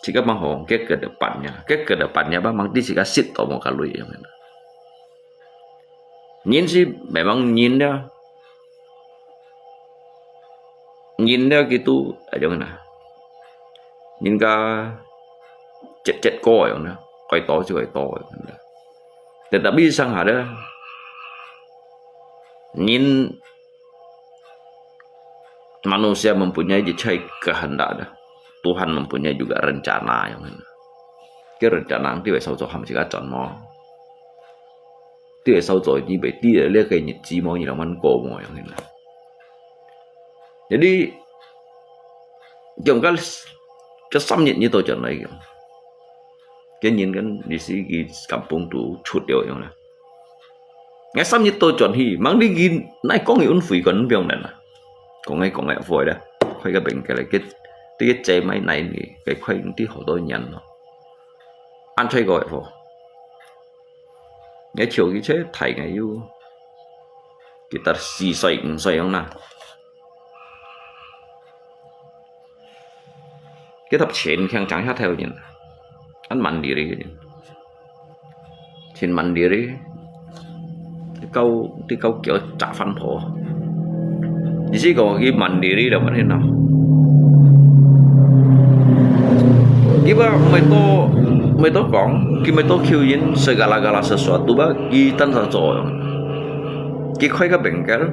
自家吂好講結个的辦呀，結个的辦呀，吂吂知自家識到無个類樣。人係慢慢人了，人了佢都，啊，樣啦，人家節節過樣啦，愛多就愛多樣啦。Tetapi上下了，人manusia mempunyai一切kehendak的，Tuhan mempunyai juga rencana yang，ke rencana nanti會少做，還係个轉無？Dia會少做，你會知這個日子無？你兩萬過無？Yang，jadi，用个，个三日你都轉來个。个人跟你是佢kampung都出掉樣啦。 𠊎三日都轉去，吂你佢哪講佢運費个，毋用人啊。講个講个會啦，開个bengkel个，這个姐妹奶你，佢開你好多年咯。安在个會。𠊎求佢這大个有，佢得四歲五歲樣啦。 佢搭錢強搶下頭人，恁Mandiri个人，錢Mandiri，你搞，你搞叫炸飯婆。意思講佢Mandiri了，乜你喏？佢話毋係多，毋係多講，佢毋係多求人，segala-gala sesuatu吧，佢單單做。佢開个bengkel，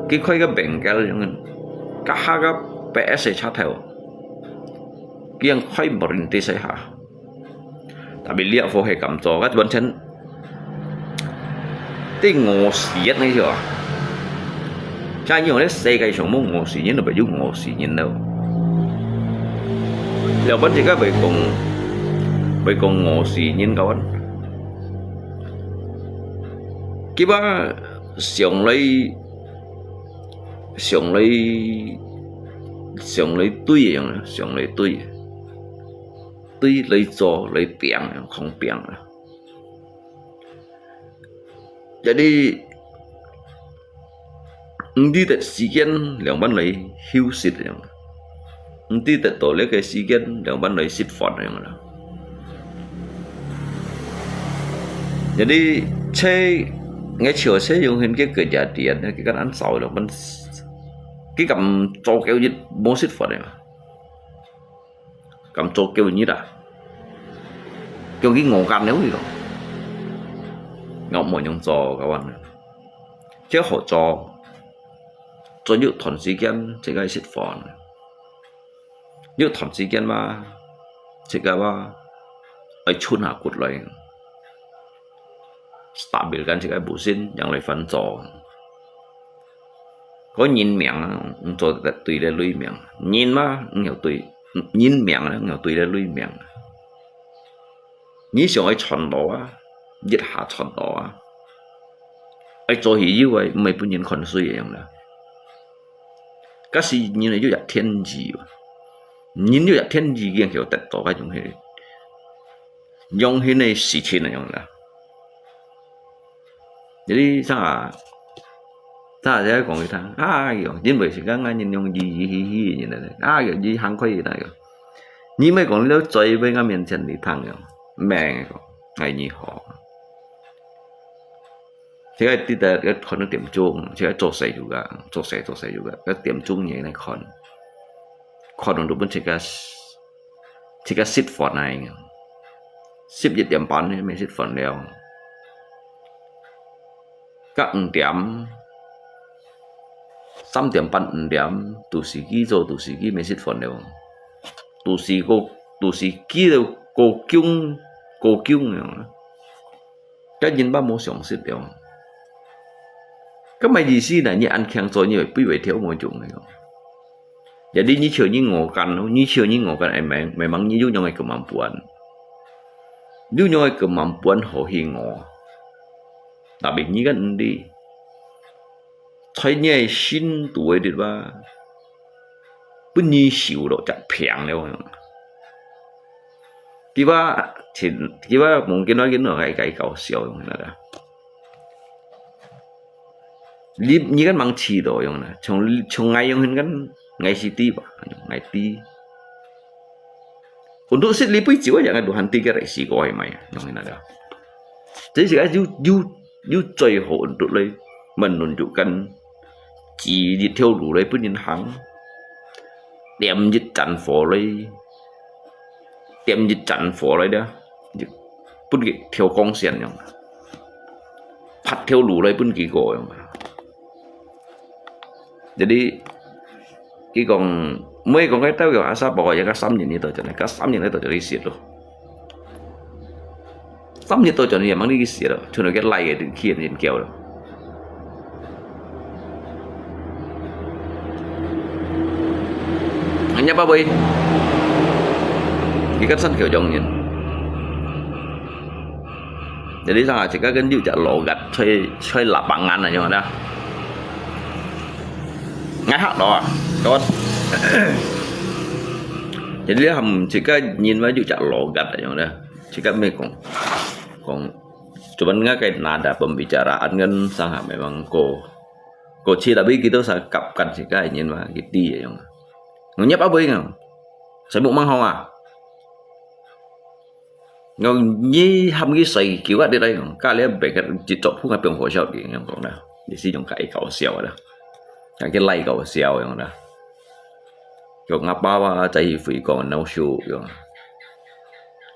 佢開个bengkel樣，該下个P S車頭，佢樣開無人知誰下。Tapi liak fo係敢做，該完全，對我死人个就啊。像你講，這世界上無我死人，就有我死人了。了，本自家會講，會講我死人个。佢話上來 上來，上來對个樣啦，上來對个，對來做，來拚，抗拚啊。Jadi，毋知得時間，兩班來休息个樣。 毋知得到這個時間，兩班來食飯樣啦。Jadi，這，𠊎笑這樣形个kejadian，佢敢恁少兩班，佢敢做幾日無食飯个嘛？敢做幾日啊？叫佢餓乾了，佢講。𠊎無樣做，kawan。這好做，做一段時間，正該食飯。 有段時間嘛，自家嘛，愛伸下骨來，stabilkan自家本身，正來翻做。該人命啊，毋做得對這鐳命。人嘛，毋曉對，人命啊，毋曉對這鐳命。你想愛賺到啊，一下賺到啊，愛做起有啊，毋係分人看衰个樣啦。 該係人有一天意嘛，人有一天意，佢曉得到該種係，用佢个事情个樣啦。Jadi，啥啊，啥啊，這講佢聽，哎喲，因為係講𠊎人用意，意，意，意，人來，哎喲，你行開佢那個，你莫講你都嘴尾𠊎面前你聽樣，命个講，哎，你好。 自家知得，該看到點鐘，自家做事就个，做事做事就个，該點鐘你來看，看到本自家，自家食飯啊，十一點半呢，乜食飯了。該五點，三點半五點，都係佢做，都係佢乜食飯了，都係過，都係佢个過弓，過弓樣。 該人嘛無常識了。該麼个意思呢？你恁慶做，你會飛會跳無用个哦。Jadi你笑你餓乾咯，你笑你餓乾，哎，memang，memang你有樣个kemampuan，有樣个kemampuan好去餓。Tapi你kan毋知，在你个心肚个地方，分你受到隻病了。佢話，佢話望見到見到，該，該搞笑用个啦。你，你kan吂試到樣啦，像，像𠊎樣形kan，𠊎係知吧，𠊎知。Untuk食這杯酒啊，yang Tuhan tiga resi kau ay maya，用个啦。這時間又，又，又最好運到咧，問論就跟，指一條路來分人行，點一盞火來，點一盞火來了，就分佢條光線樣，拍條路來分佢過樣。 Jadi，佢講，毋會講該兜个阿沙伯啊，也个三年呢到轉來，个三年呢到轉來食咯。三年到轉來也吂你去食咯，全部个來个去人叫咯。人家八位，佢个三條中人。 Jadi，上下自家跟六隻老蚶吹，吹喇叭眼啊，樣啦。𠊎嚇到啊，該，jadi，你含自家認為六隻老蚶啊，樣啦。自家毋係講，講，cuman𠊎个nada pembicaraan kan上下memang過，過去，tapi kita sa kapkan自家認為佢知个樣。𠊎入啊，毋會講，細目吂好啊。 𠊎你喊佢細狗啊，你來講，隔離別个一桌鋪个放火燒个，樣講啦，也是用較搞笑个啦，啊，佢來搞笑樣啦。用阿爸啊，在佢回講，惱羞樣。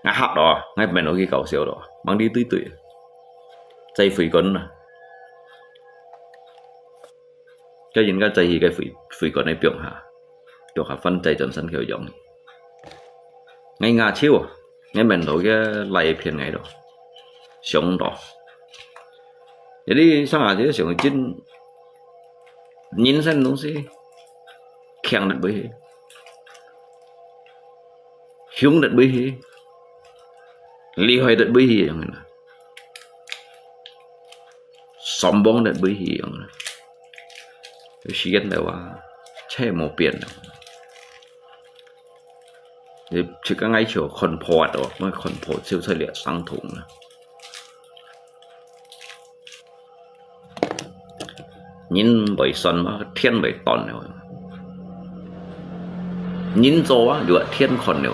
啊，嚇咯，𠊎變落去搞笑咯，吂你對對，在回講啦。 該應該在佢个回，回管个放下，放下翻在轉身去用。𠊎牙笑啊，𠊎面頭个來片𠊎咯，想到。Jadi上下就想真，人生東西，強得會去，凶得會去，厲害得會去，樣个啦。 sombong得會去樣啦。有時間个話，切莫變啦。你自家愛求看破啊，𠊎看破就在這相同啦。人會算嘛，天會斷了。人做啊，有啊，天看了。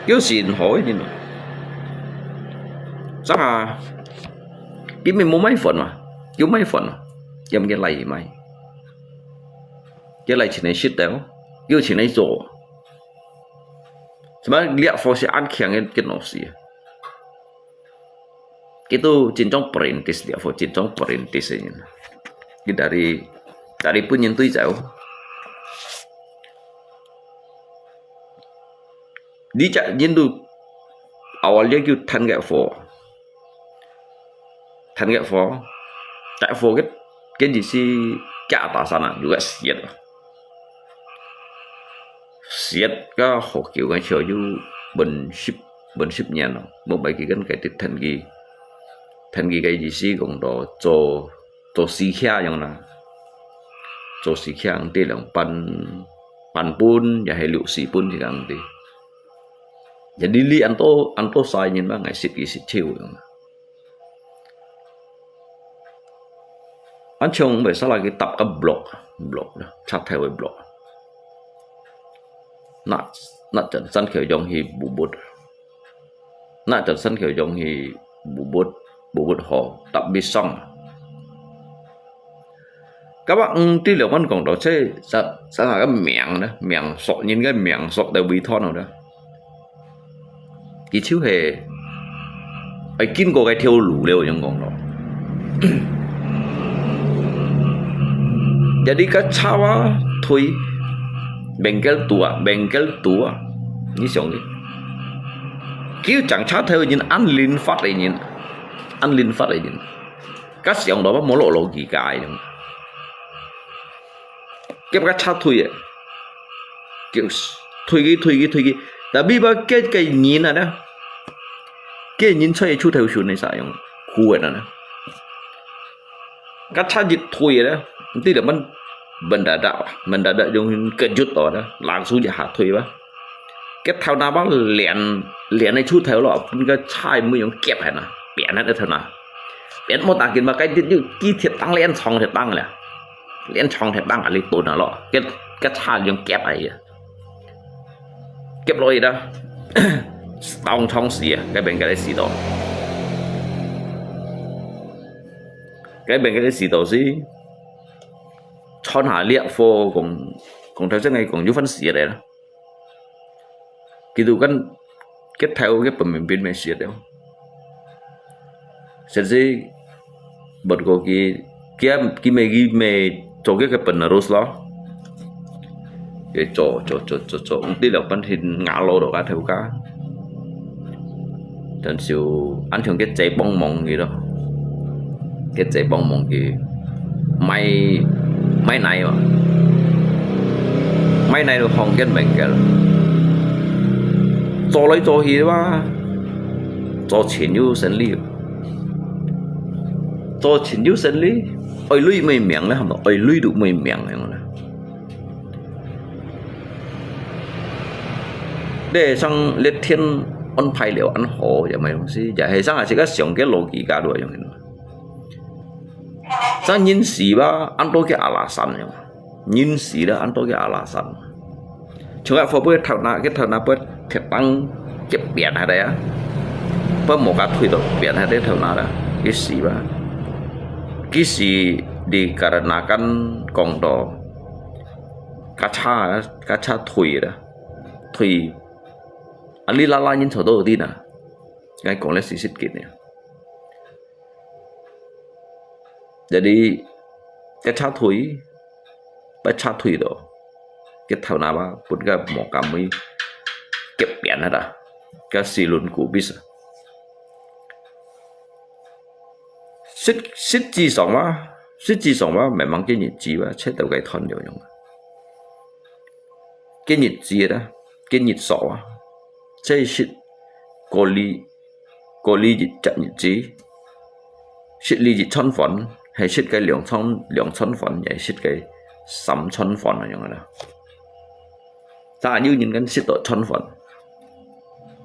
有時好个人，正下，佢乜無買飯嘛，有買飯嘛，佢毋个來買，佢來請你食个，有請你做，什麼這貨係恁強个，个東西。 Itu真正perintis，這貨真正perintis个人。佢dari，dari分人對走。你隻人都awal dia就趁个貨，趁个貨，趁貨个，跟住係假打散啊，有个事啊。 Siat ka hokkiu ka siau yu bun sip, bun sip nian lo. Muk bai ki kan kai tit than ki, than ki kai ji si kong do cho, cho si kia yong na. Cho si kia ang ti lang pan, pan pun, ya hai liu si pun si kang ti. Jadi li an to, an to sai nian ba ngai sit ki sit chiu yong na. An chong bai sa la ki tap ka block, block, chat thai wai block. Na, na chan san kheu yong hi bu bút. Na chan san kheu yong hi bu bút, bu bút ho, tap bi song. Ka ba ng ti liu man kong do che, sa, sa na ka miang na, miang sok, nyin ka miang sok da wi thon ho da. Ki chiu he, ai kin ko kai thiu lu liu yong kong do. Jadi ka chawa thui, bengkel tua, bengkel tua. Ni siong ni. Kiu chang cha theu nyin an lin fat ai nyin. An lin fat ai nyin. Ka siong do ba mo lo lo ki kai yong. Kiap ka cha thui e. Kiu thui ki, thui ki, thui ki. Tapi ba ke, ke nyin a da. Ke nyin choi chu theu shun ni sa yong. Khu e na na. Ka cha jit thui e da. Ti da man mendadak, mendadak yong kejut to da. Langsung je ha thui ba. Ke thau na ba lian, lian e chu theu lo. Pun ka chai mu yong kiap hai na. Pian na theu na. 別無打緊嘛，該就，就，佢鐵釘連長鐵釘了，連長鐵釘啊，你蹲啊咯，該，該叉用夾啊，夾落去啦，當場死啊，該邊个死到，該邊个死到是，穿下烈火講，講頭先个講有份死个啦。 佢都kan，佢頭个本民兵乜死了。甚至，bật過佢，佢，佢乜，佢乜做佢个penerus咯。佢做，做，做，做，做，毋知了半天，ngã落到个頭家。但是，恁樣佢再幫忙佢咯。 佢再幫忙佢，買，買奶嘛，買奶就放佢名个，做來做去嘛，做親友生理，做親友生理，愛鐳無命咧，係無？愛鐳都無命樣啦。 這生列天安排了恁好，也無東西，也係生還係个想个邏輯个咯，樣。生人死吧，恁多个alasan樣，人死了，恁多个alasan。像个火杯頭那，个頭那杯鐵棒，个扁下來啊，不無个推到扁下來頭那啦，佢死吧，佢死，你个那間講到，个叉，个叉推啦。 推，啊，你拉拉人坐到底呢？𠊎講了四十斤呢。Jadi，該叉推，把叉推到，該頭那吧，分該無感位，夾扁了啦，該四輪鼓必死。實，實際上嘛，實際上嘛，memang該日子嘛，切到該斷了樣。 該日子啦，該日數啊，這係過哩，過哩一隻日子，食哩一餐飯，係食个兩餐，兩餐飯，也係食个三餐飯恁樣啦。但有人kan食到餐飯，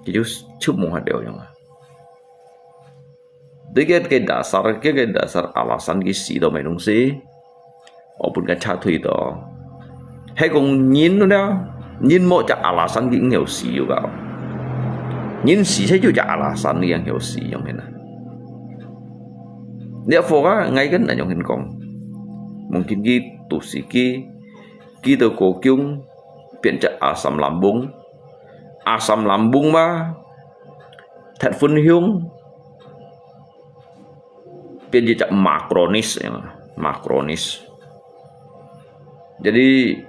佢就，就無法了樣啊。 對該，該dasar，該，該dasar alasan佢死到無東西，𠊎分該叉推到。係講人了，人無隻alasan佢應該死有个。人死係有隻alasan佢應該死樣个啦。這火啊，𠊎跟恁樣講，mungkin佢都係佢，佢到高雄，變隻asam lambung，asam lambung嘛，忒分享。 變一隻makronis，makronis。Jadi，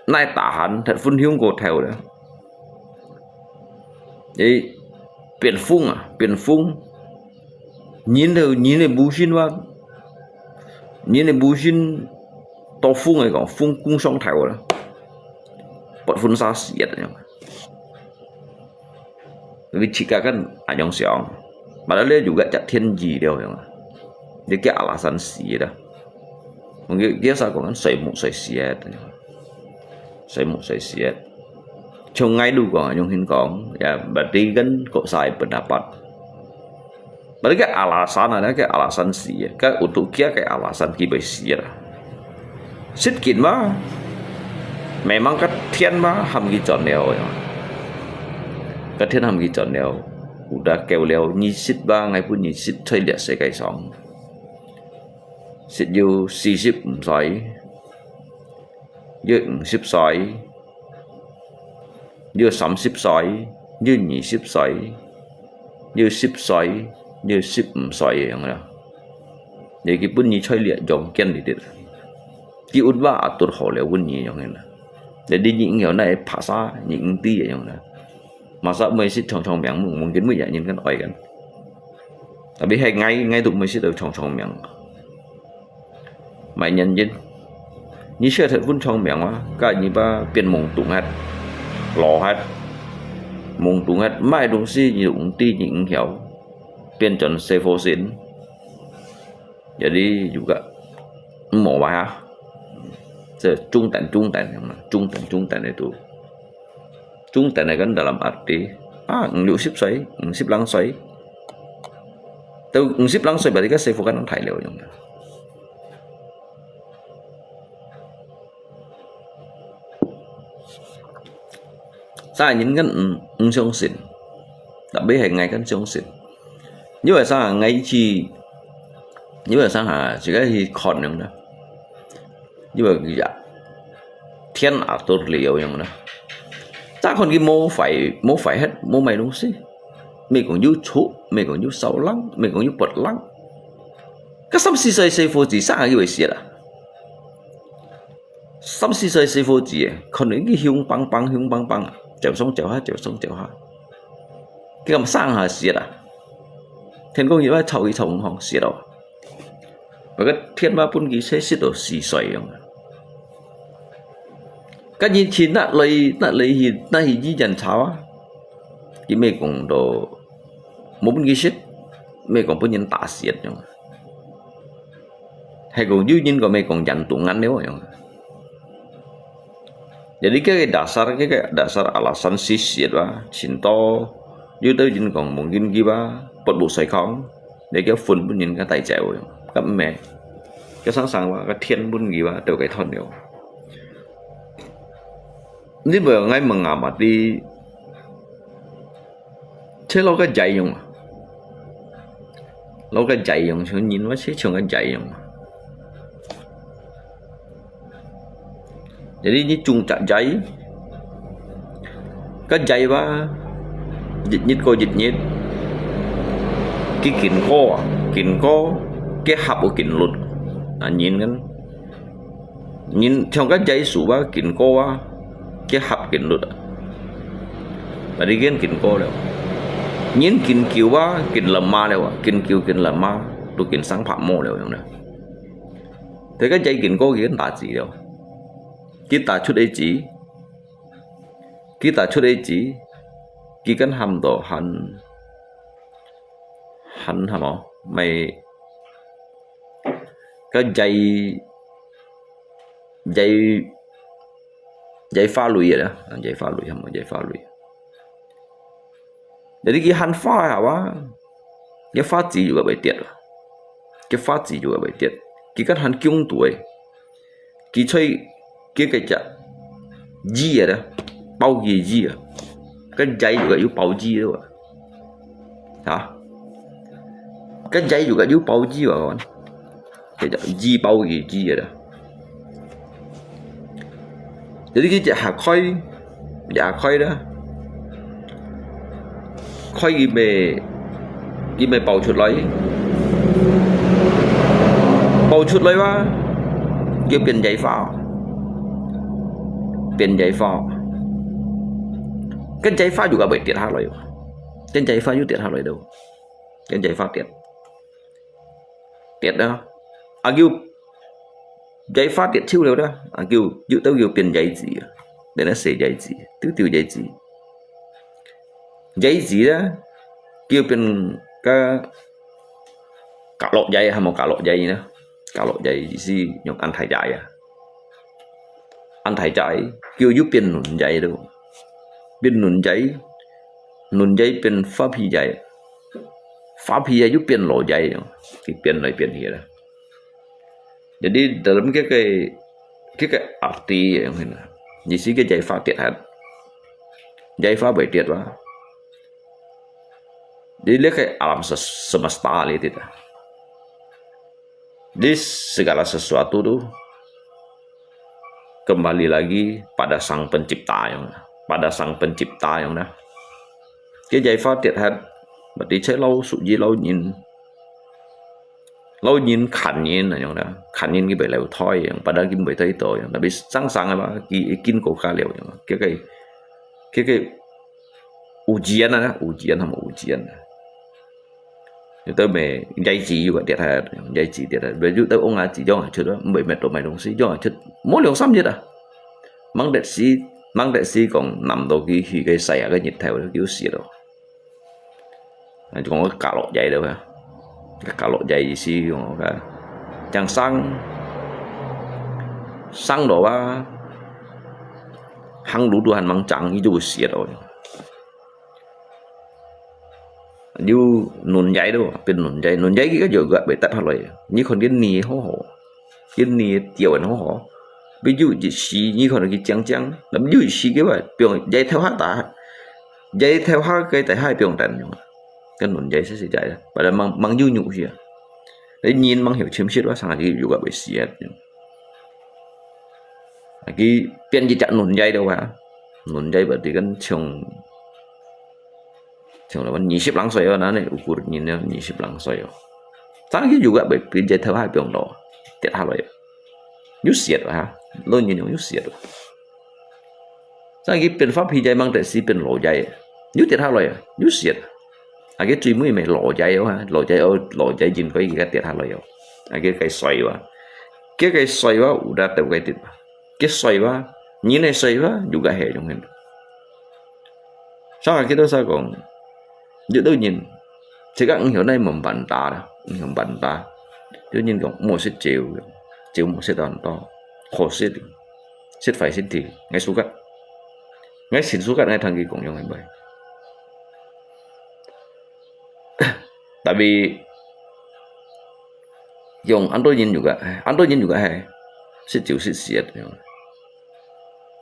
哪tahan，忒分享過頭了。Jadi，變瘋啊，變瘋。人个，人个無心嘛，人个無心，到瘋來講，瘋狂上頭了，八分三十一樣。 Tapi自家kan恁樣想，padahal有个隻天意了樣啊。你个alasan死啦。Mungkin biasa講kan睡目睡死啊，睡目睡死啊。從𠊎都講，用心講，ya，berarti kan kok saya pendapat。 Berarti个alasan啊，个alasan死啊，个有都个个alasan佢會死啦。實際嘛，memang个天嘛，喊佢轉了呀。个天喊佢轉了，有得救了，你識吧，𠊎分你識在這世界上。識有四十五歲，有五十歲， 有三十歲，有二十歲，有十歲，有十五歲个樣啦。你佢分你在這陽間裡底，佢運吧atur好了分你樣个啦。Jadi你應該哪會拍啥，你應知个樣啦。Masa每時長長命，mungkin每日人kan愛kan。Tapi係𠊎，𠊎都每時都長長命。 Mai nyan jin. Ni sia that pun chong miang wa, ka ni ba pian mông tung hat. Lo hat. Mông tung hat, mai tung si ni ung ti ni ung hiao. Pian chon se fo sin. Jadi juga. Mo wa ha. Se chung tan, chung tan, chung tan, chung tan itu. Chung tan kan dalam arti, ah, 五六十歲，五十零歲。到五十零歲吧，這個師傅可能大了樣。啥人跟毋毋相信，tapi係𠊎跟相信。因為啥，𠊎去，因為啥哈，自家去看樣啦。因為佢啊，天啊都了樣啦。再看佢無壞，無壞忒，無麼東西。 毋係講有臭，毋係講有燒燶，毋係講有發燶。該三四歲細伙子生下就會死啊！三四歲細伙子誒，可能佢雄棒棒、雄棒棒，走上走下，走上走下，佢敢生下死啊！天公爺愛吵佢吵毋好死咯。 該个天嘛分佢細息到四歲樣啊。該日去拿來，拿來去，拿去醫院查啊，佢乜講到無分佢食，乜講分人打死樣啊。係講有人講乜講人毒眼了樣啊。 Jadi，該个dasar，該个dasar alasan sisir啊，盡多，有兜人講mungkin佢啊，發布水康，你叫分分人家帶走，該毋係，該常常話，該天分佢啊，都該斷了。你毋愛問啊嘛，你 這老个仔樣啊，老个仔樣，像人話，這像个仔樣啊。Jadi你種隻仔，該仔哇，日日過日日，佢緊高啊，緊高，佢合有緊綠，啊，人跟 人像該仔樹啊，緊高啊，佢合緊綠啊。Berarti佢緊高了。人緊久啊，緊lemah了啊，緊久緊lemah，都緊生白毛了樣了。但該仔緊高，佢打子了，佢打出个子，佢打出个子，佢跟喊到喊，喊什麼？咪 該仔，仔，仔花蕊啊，仔花蕊，係無？仔花蕊。Jadi佢喊花啊，哇，該花子又會跌啊，該花子又會跌，佢跟喊強度誒，佢在，佢个隻，枝啊，包佢枝啊，該仔又有包枝了啊。 啊，該仔又个有包子啊，講，佢就二包二子个啦。Jadi佢一下開，一下開啦，開佢乜，佢乜爆出來，爆出來哇，佢變仔花，變仔花，該仔花又个會跌下來。 跟仔花又跌下來了，跟仔花跌，跌啊！啊，又仔花跌手了啦，啊，又又都又變仔子啊，變成細仔子，丟丟仔子，仔子啦，又變个角落仔，還無角落仔呢？角落仔意思用恁大隻啊，恁大隻，又又變卵仔了，變卵仔。 卵仔變花皮仔，花皮仔又變螺仔，佢變來變去啦。Jadi dalam佢个佢个arti，意思佢仔花跌下，仔花會跌哇。Jadi這个alam semesta呢，跌啊。 Jadi segala sesuatu tu kembali lagi pada Sang Pencipta yang, pada Sang Pencipta yang dah. Cái giải pháp trước hết, berarti cai lau suk ji lau nyin, lau nyin khan nyin yang dah, khan nyin cái bài lau thoi yang, pada cái bài thoi to yang, tapi sang sang apa, ki kin ko ka liao yang, cái cái cái cái ujian ah, ujian sama ujian. Yu tau mê，giải子又跌下，giải子跌下。Yu tau ông啊子樣啊出啊，毋會滅到買東西，樣啊出，無兩三日啊。Mang得死，mang得死講，南到佢去个晒啊个日頭，佢就死咯。啊，就講个角落仔咯，角落仔意思講个，正生，生到啊，行路都還吂正，佢就會死咯。有嫩仔咯，變嫩仔，嫩仔佢个肉也會跌下來。你看佢泥好好，佢泥條好好，變有一時你看佢靚靚，那有一時佢話放在頭下打，在頭下个底下放等用，跟嫩仔實實在，把它mang mang有有去啊。你人mang曉侵蝕啊，上下佢肉也會死啊。佢變一隻嫩仔了啊，嫩仔berarti kan像 像來講，二十零歲哦，那呢有個人呢，二十零歲哦。正佢肉也會變在頭下放落，跌下來哦。有雪啊，老人用有雪啊。正佢變發脾氣，mang得死變老仔，又跌下來啊，有雪。啊，佢最尾咪老仔哦，哈，老仔哦，老仔應該佢个跌下來哦。啊，佢个衰啊，佢个衰啊，有得到个跌。 佢衰哇，人个衰哇，又个係用hin。上下佢都識講，有兜人，自家毋曉哪門辦打啦，毋曉辦打。有人講，莫食酒，酒莫食到多，好食，食壞身體，𠊎suka。𠊎真suka，𠊎聽佢講樣係咪？Tapi，用恁多人juga，恁多人juga係，食酒食死啊，樣。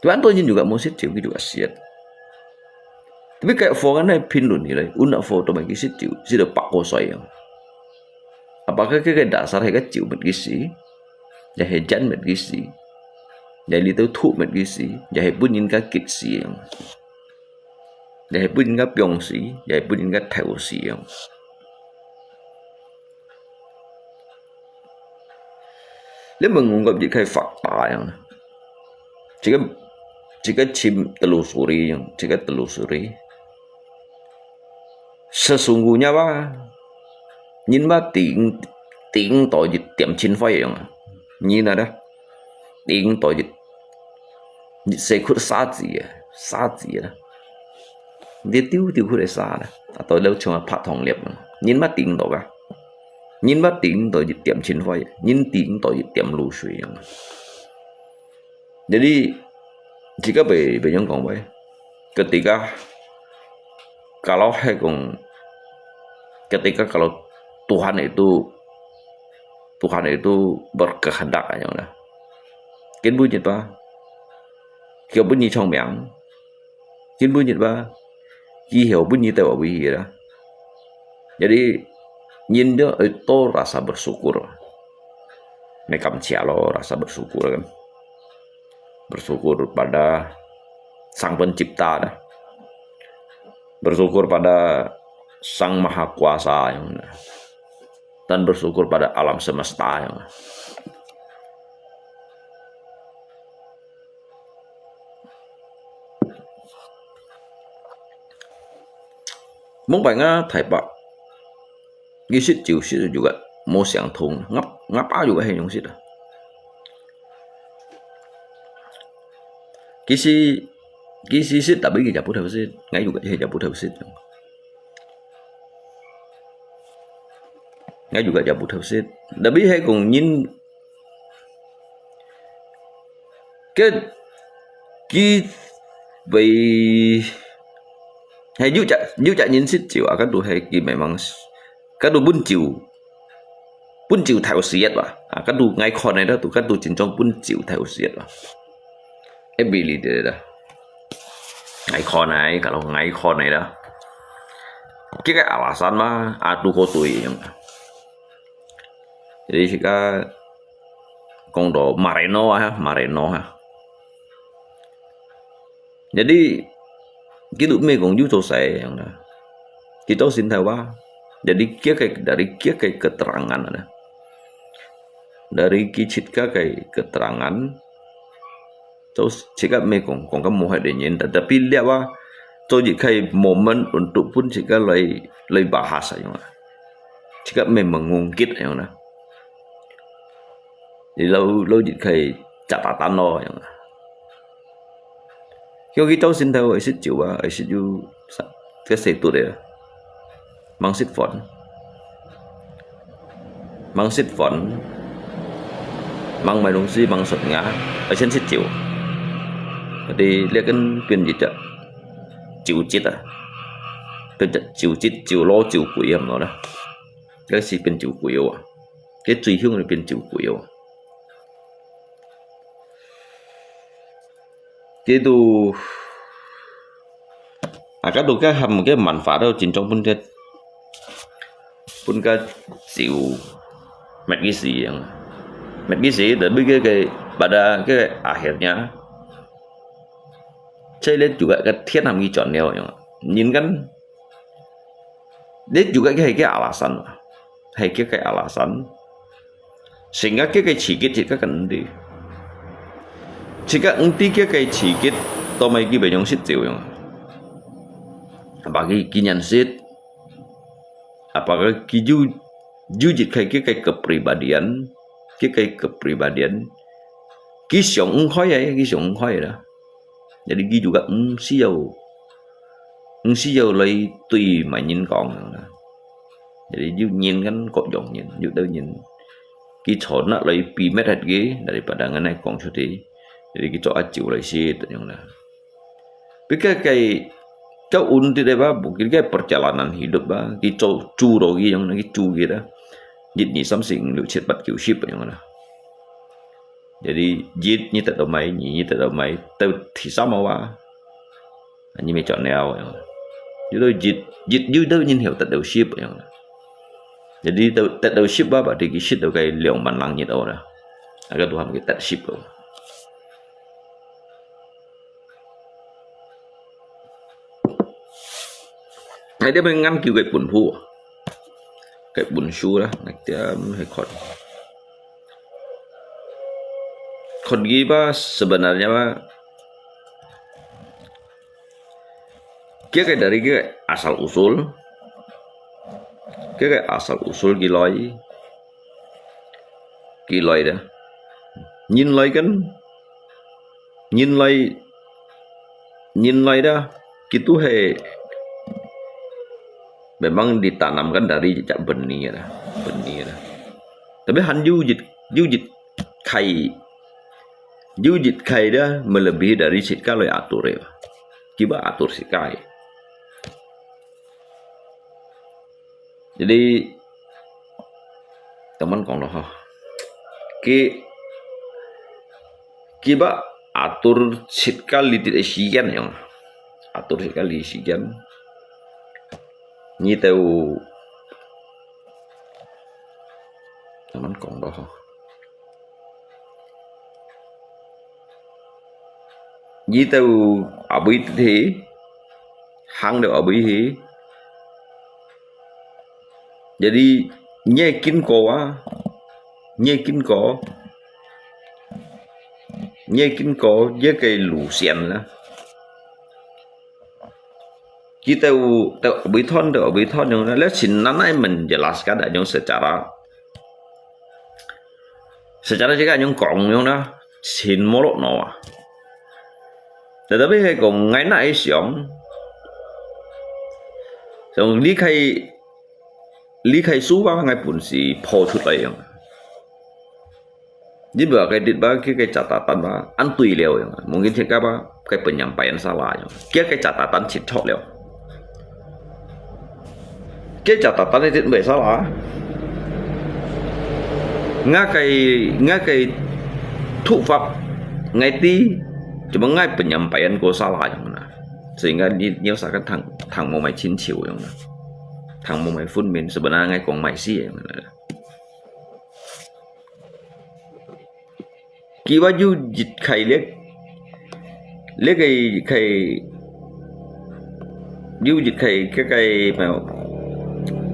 Tapi恁多人juga無食酒，佢juga死啊。Tapi該貨个呢，評論起來，有哪貨都乜佢食酒，食到百過歲樣。Apakah佢个dasar係个酒乜佢死，也係煙乜佢死，也係裡肚毒乜佢死，也係分人家激死樣。 也係分人家放死，也係分人家偷死哦。你問我个一个發達樣，一个，一个尋telusuri樣，一个telusuri。Sesungguhnya吧，人嘛頂，頂多一點錢費用啊，你那个，頂多一，一細窟沙子啊，沙子啊。 你丟丟佢个沙啦，啊，到了像啊拍糖粒啊，人乜頂到啊，人乜頂到一點錢灰，人頂到一點露水樣。Jadi，自家會，會樣講喂，ketika，kalau係講，ketika kalau Tuhan itu，Tuhan itu berkehendak樣啦，根本就吧，佢本你聰明。 今晡日吧，以後晡日都會去啦。Jadi，人都愛多rasa bersyukur。Meh感謝咯，rasa bersyukur kan. Bersyukur pada Sang Pencipta dah. Bersyukur pada Sang Maha Kuasa yang dah. Dan bersyukur pada alam semesta yang dah. 往擺啊，台北，佢食酒食个無相同，𠊎，𠊎爸就係用食啊。其實，其實食，tapi佢也不偷食，𠊎又，佢也不偷食。𠊎又，佢也不偷食，tapi係講人 該，佢會，係有隻，有隻人食酒啊，該都係佢memang，該都分酒，分酒偷食啊，啊，該都𠊎看个啦，都該都真正分酒偷食啊。Every day啦，𠊎看个，kalau𠊎看个啦，佢个alasan嘛，啊，都過對樣。 Jadi，自家講到Marino啊，Marino啊。Jadi，佢都毋係講有做事樣啦。佢做心頭啊。Jadi，佢个，dari佢个keterangan啊。Dari佢自家个keterangan， 做自家毋係講，講个無係个人，tetapi這啊，做一个moment untuk分自家來，來bahas樣啊。自家毋係mengungkit樣啊。你老，老一个catatan咯樣啊。叫佢做心頭愛食酒啊，愛食酒，該細肚个啊。 Mang sitphone. Mang sitphone. Mang買東西，mang sốt ngà，而且食酒。Jadi，這跟變一隻酒節啊。變隻酒質、酒老、酒鬼啊，毋好啦。該時變酒鬼哦啊，該最凶就變酒鬼哦。這都，啊，該都該還个辦法都真正分該，分該酒滅去死樣，滅去死，tapi該个pada該个akhirnya，這个就个个天還去轉了樣，人間 你juga係个alasan，係个个alasan。Sehingga个个刺激，自家个毋知，自家毋知个个刺激，到尾佢會用食酒用。Apa佢佢人食，apa佢有有一个个个kepribadian，个个kepribadian，佢想毋開个，佢想毋開啦。 Jadi佢juga毋需要，毋需要來對麼人講樣啦。Jadi有人kan各樣人，有兜人，佢坐那來秘密个，daripada ngan來講出去。Jadi佢做阿酒來食樣啦。Bika kay，kay undit ba，mungkin kay perjalanan hidup ba，佢做主到佢樣，佢主佢啦。一二三四五六七八九十樣啦。 Jadi，一你得到買，二你得到買，到第三个話，你咪賺了。有到一，一有到人後得到十樣。Jadi，到得到十啊，berarti佢食到个兩萬零日哦啦。啊，該都還佢得十哦。Nah，這邊研究个本書啊，个本書啦，那點去看。Khutbah sebenarnya mah，佢个dari个asal usul，佢个asal usul佢來，佢來的，人來跟，人來，人來的，佢都係memang ditanamkan dari cak benih ada，benih ada。Tapi han有一，有一 kay，有一kay dia melebihi dari sitka loi atur ya. Kiba atur sitka. Jadi，teman講咯哈，佢，kiba atur sitka litit isikan yang，atur sitka li isikan。你兜，teman講咯哈。 你兜阿妹去，行到阿妹去。Jadi，你經過啊，你經過，你經過，你个路線啦。 Kita u-，ta-，abuy thon, ta-，abuy thon yang lah, sing nanay menjelaskan yang secara，secara sing yang講yang lah，sing molok no啊。Tetapi係講，𠊎那係想，想離開，離開書房，𠊎本是跑出來樣。 你把該日吧，佢个catatan吧，恁對了樣，mungkin自家吧，个penyampaian salah樣，佢个catatan清楚了。佢catatan一定毋會salah。𠊎个，𠊎个讀法，𠊎知，cuma𠊎penyampaian个salah樣啦。Sehingga你，你要sakan聽，聽無麼清楚樣啦，聽無麼分明，sebenarnya𠊎講麼事樣啦。 佢話有一個咧，這個，這個，有一個，這個，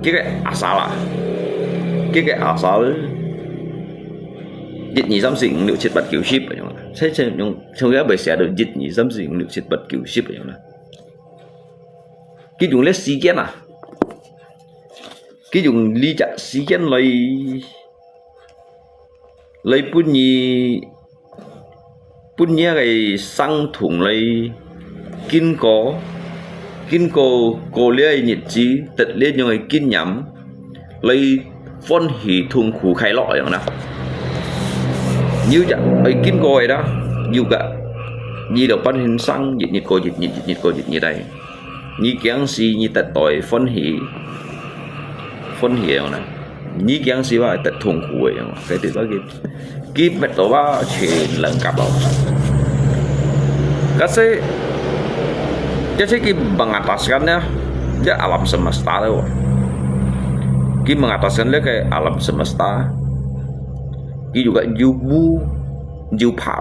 這個asal啊，這個asal，一二三四五六七八九十樣啦，所以像用，像這樣寫到一二三四五六七八九十樣啦。佢用這時間啊，佢用這隻時間來 來分你，分你个生痛來經過，經過過了个日子，得了樣个經驗，來歡喜痛苦快樂樣啦。有隻愛經過个啦，有个，你就半天生，一日過一日，一日過一日來。你驚死你得到歡喜，歡喜个呢？你驚死話得痛苦个樣，該地方佢，佢滅到話全能感冒。Kasi, kasi佢mengataskan呢，這alam semesta tu。佢mengataskan呢个alam semesta，佢有个有無有怕，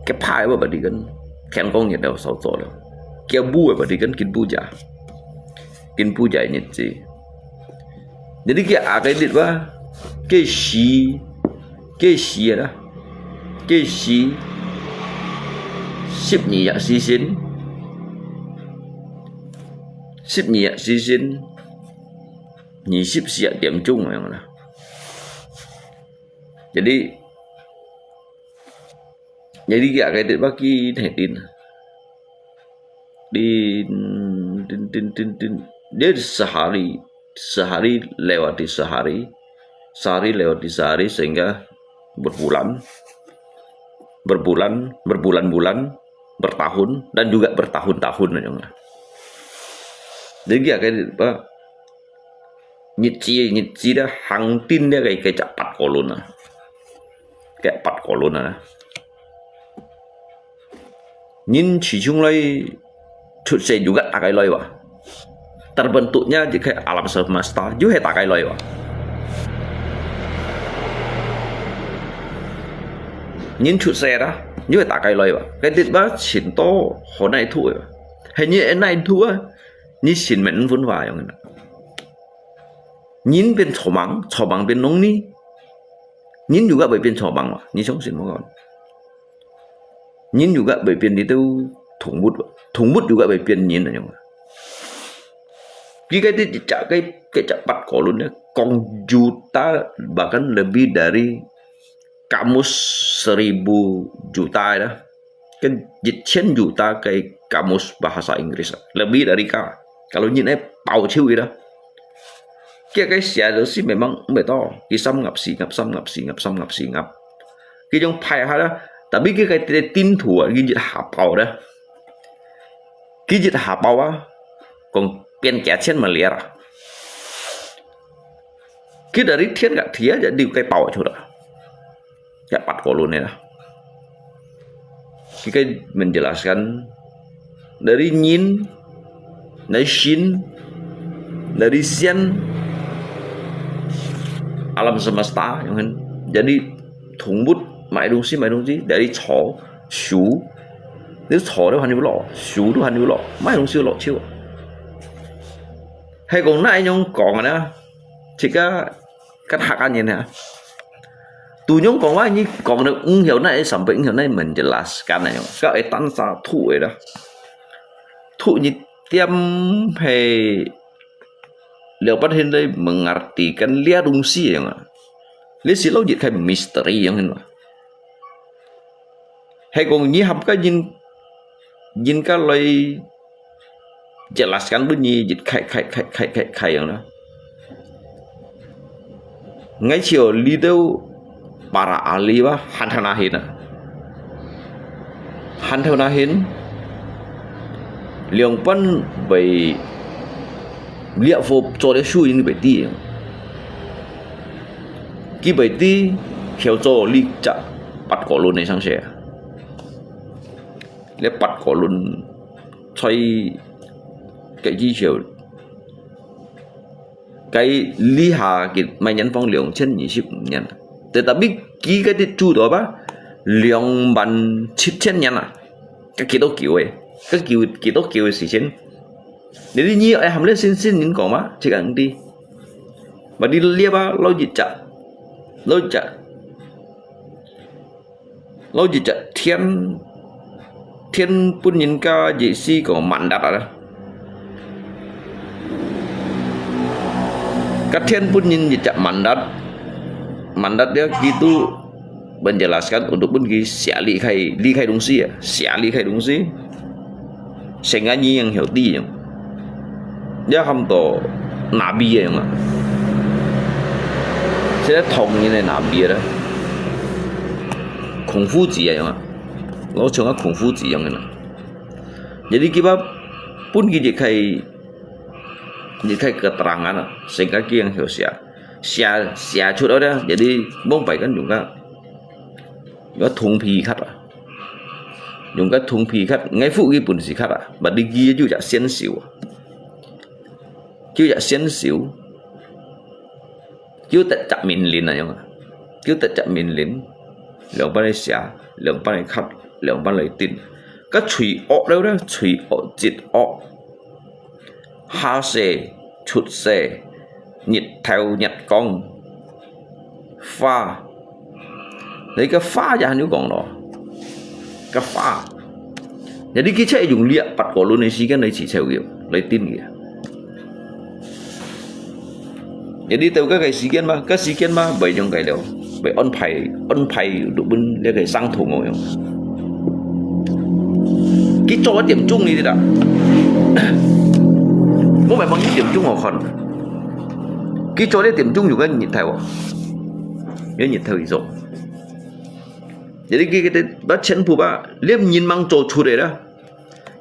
佢怕个話，berarti kan，天光日了，少做了，佢無个，berarti kan，佢無呀。 緊不在日子。Jadi佢啊个日話，佢時，佢時啦，佢時，十二月時辰，十二月時辰，二十四點鐘个樣啦。Jadi，Jadi佢啊个日話，佢係定，定，定，定，定，定，dia sehari, sehari lewati sehari, sehari lewati sehari, sehingga berbulan, berbulan, berbulan-bulan, bertahun, dan juga bertahun-tahun 那種啊。Jadi佢啊个日話，日子，日子咧，行定咧，个，个隻八個輪啊。 个八個輪啊。人始終來出世juga大概來哇。Terbentuknya就係alam semesta，又係大概來哇。人出世啦，又係大概來哇。該日話前到好耐土个哇，係你愛耐土啊，你先免分化樣个。人變草蜢，草蜢變農民， 人juga會變草蜢哇，你相信無？人juga會變這兜動物哇，動物juga會變人啊樣啊。佢个這隻个，个隻八個輪呢，講juta bahkan lebih dari kamus seribu juta啦。 跟一千juta个kamus bahasa Inggris，lebih dari ka。Kalau你呢爆手个啦，佢个寫到是memang毋會到，佢三合四合，三合四合，三合四合。佢種排下啦，tapi佢个定土啊，佢一下爆啦，佢一下爆啊，講變幾千miliar啊，佢dari天个地啊，就个爆出來。 Ya八個輪个啦。佢个menjelaskan dari人，dari jin，dari仙，alam semesta，樣形。Jadi動物，麼个東西，麼个東西，dari草、樹，這草都還有落，樹都還有落，麼个東西有落手。係講哪樣講个呢？ 自家个客家人啊，都用講話，你講到五條那一三百五條那menjelaskan啊，个會單啥土个啦。土一點係了半天來mengartikan這東西樣啊。這係老一个misteri樣嘛。 係講你合个人，人家來jelaskan分你，一開開開開開開樣啦。𠊎就呢兜para ahli哇，還頭那hin啊，還頭那hin，兩半會，這貨做得輸贏會知。 佢會知曉做這隻八個輪个上勢啊。這八個輪在个以後，該這下个每年放兩千二十五年。Tetapi佢个知做到吧，兩萬七千年啊，該幾多久个，該幾，幾多久个時間？ Jadi你愛喊這先進人講嘛，自家毋知。Berarti這啊，老一隻，老一隻，老一隻天，天分人家意思講mandat啊。个天分人一隻mandat，mandat了佢都 menjelaskan untuk分佢寫這个，這个東西啊，寫這个東西。成个人樣曉知樣，也喊到nabi樣啊。這个唐人个nabi啦，孔夫子樣啊，老像个孔夫子樣个啦。Jadi佢把分佢一个，一个keterangan啊，成个經曉寫，寫，寫出來咧，jadi mong pai kan用个，用个銅皮刻啊，用个銅皮刻，𠊎付佢本事刻啊，but佢就隻先手啊，就隻先手。 就得隻命令啊樣啊，就得隻命令，兩班來寫，兩班來刻，兩班來定。該罪惡了咧，罪惡、積惡，下世、出世，日頭、月光，花，你个花也還有講咯，个花，jadi佢就用這八個輪个時間來起手个，來定个。 Jadi到該个時間嘛，該時間嘛，會用該了，會安排，安排到分這个生痛哦樣。佢做一點鐘你知道？我咪望一點鐘我看，佢做一點鐘有个日頭哦，有日頭佢做。Jadi佢个，佢全部吧，連人吂做出來啦，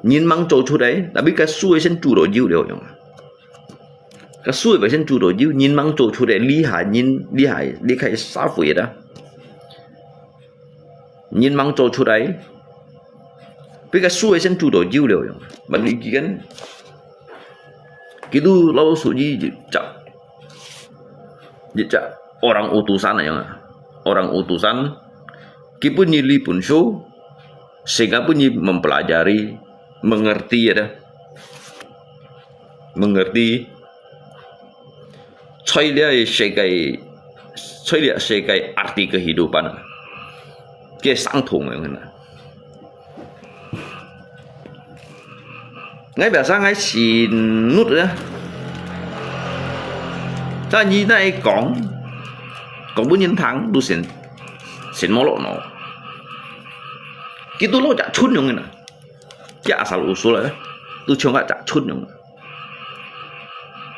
人吂做出來，tapi該樹个先煮到有了樣。 該樹个先煮到有，人吂做出來，厲害人，厲害，厲害社會啦。人吂做出來，比該樹个先煮到有了樣。But佢kan，佢都老實一隻，一隻orang utusan那樣啊，orang utusan，佢分你這本書，sehingga分你mempelajari，mengerti ada。 Mengerti，在這个世界，在這世界arti kehidupan，个生痛个呢。𠊎biasa𠊎sinut啊，但佢那講，講分人聽，都先，先無落腦。佢都落隻春樣个呢。 Dia asal usul eh，都像該隻春樣，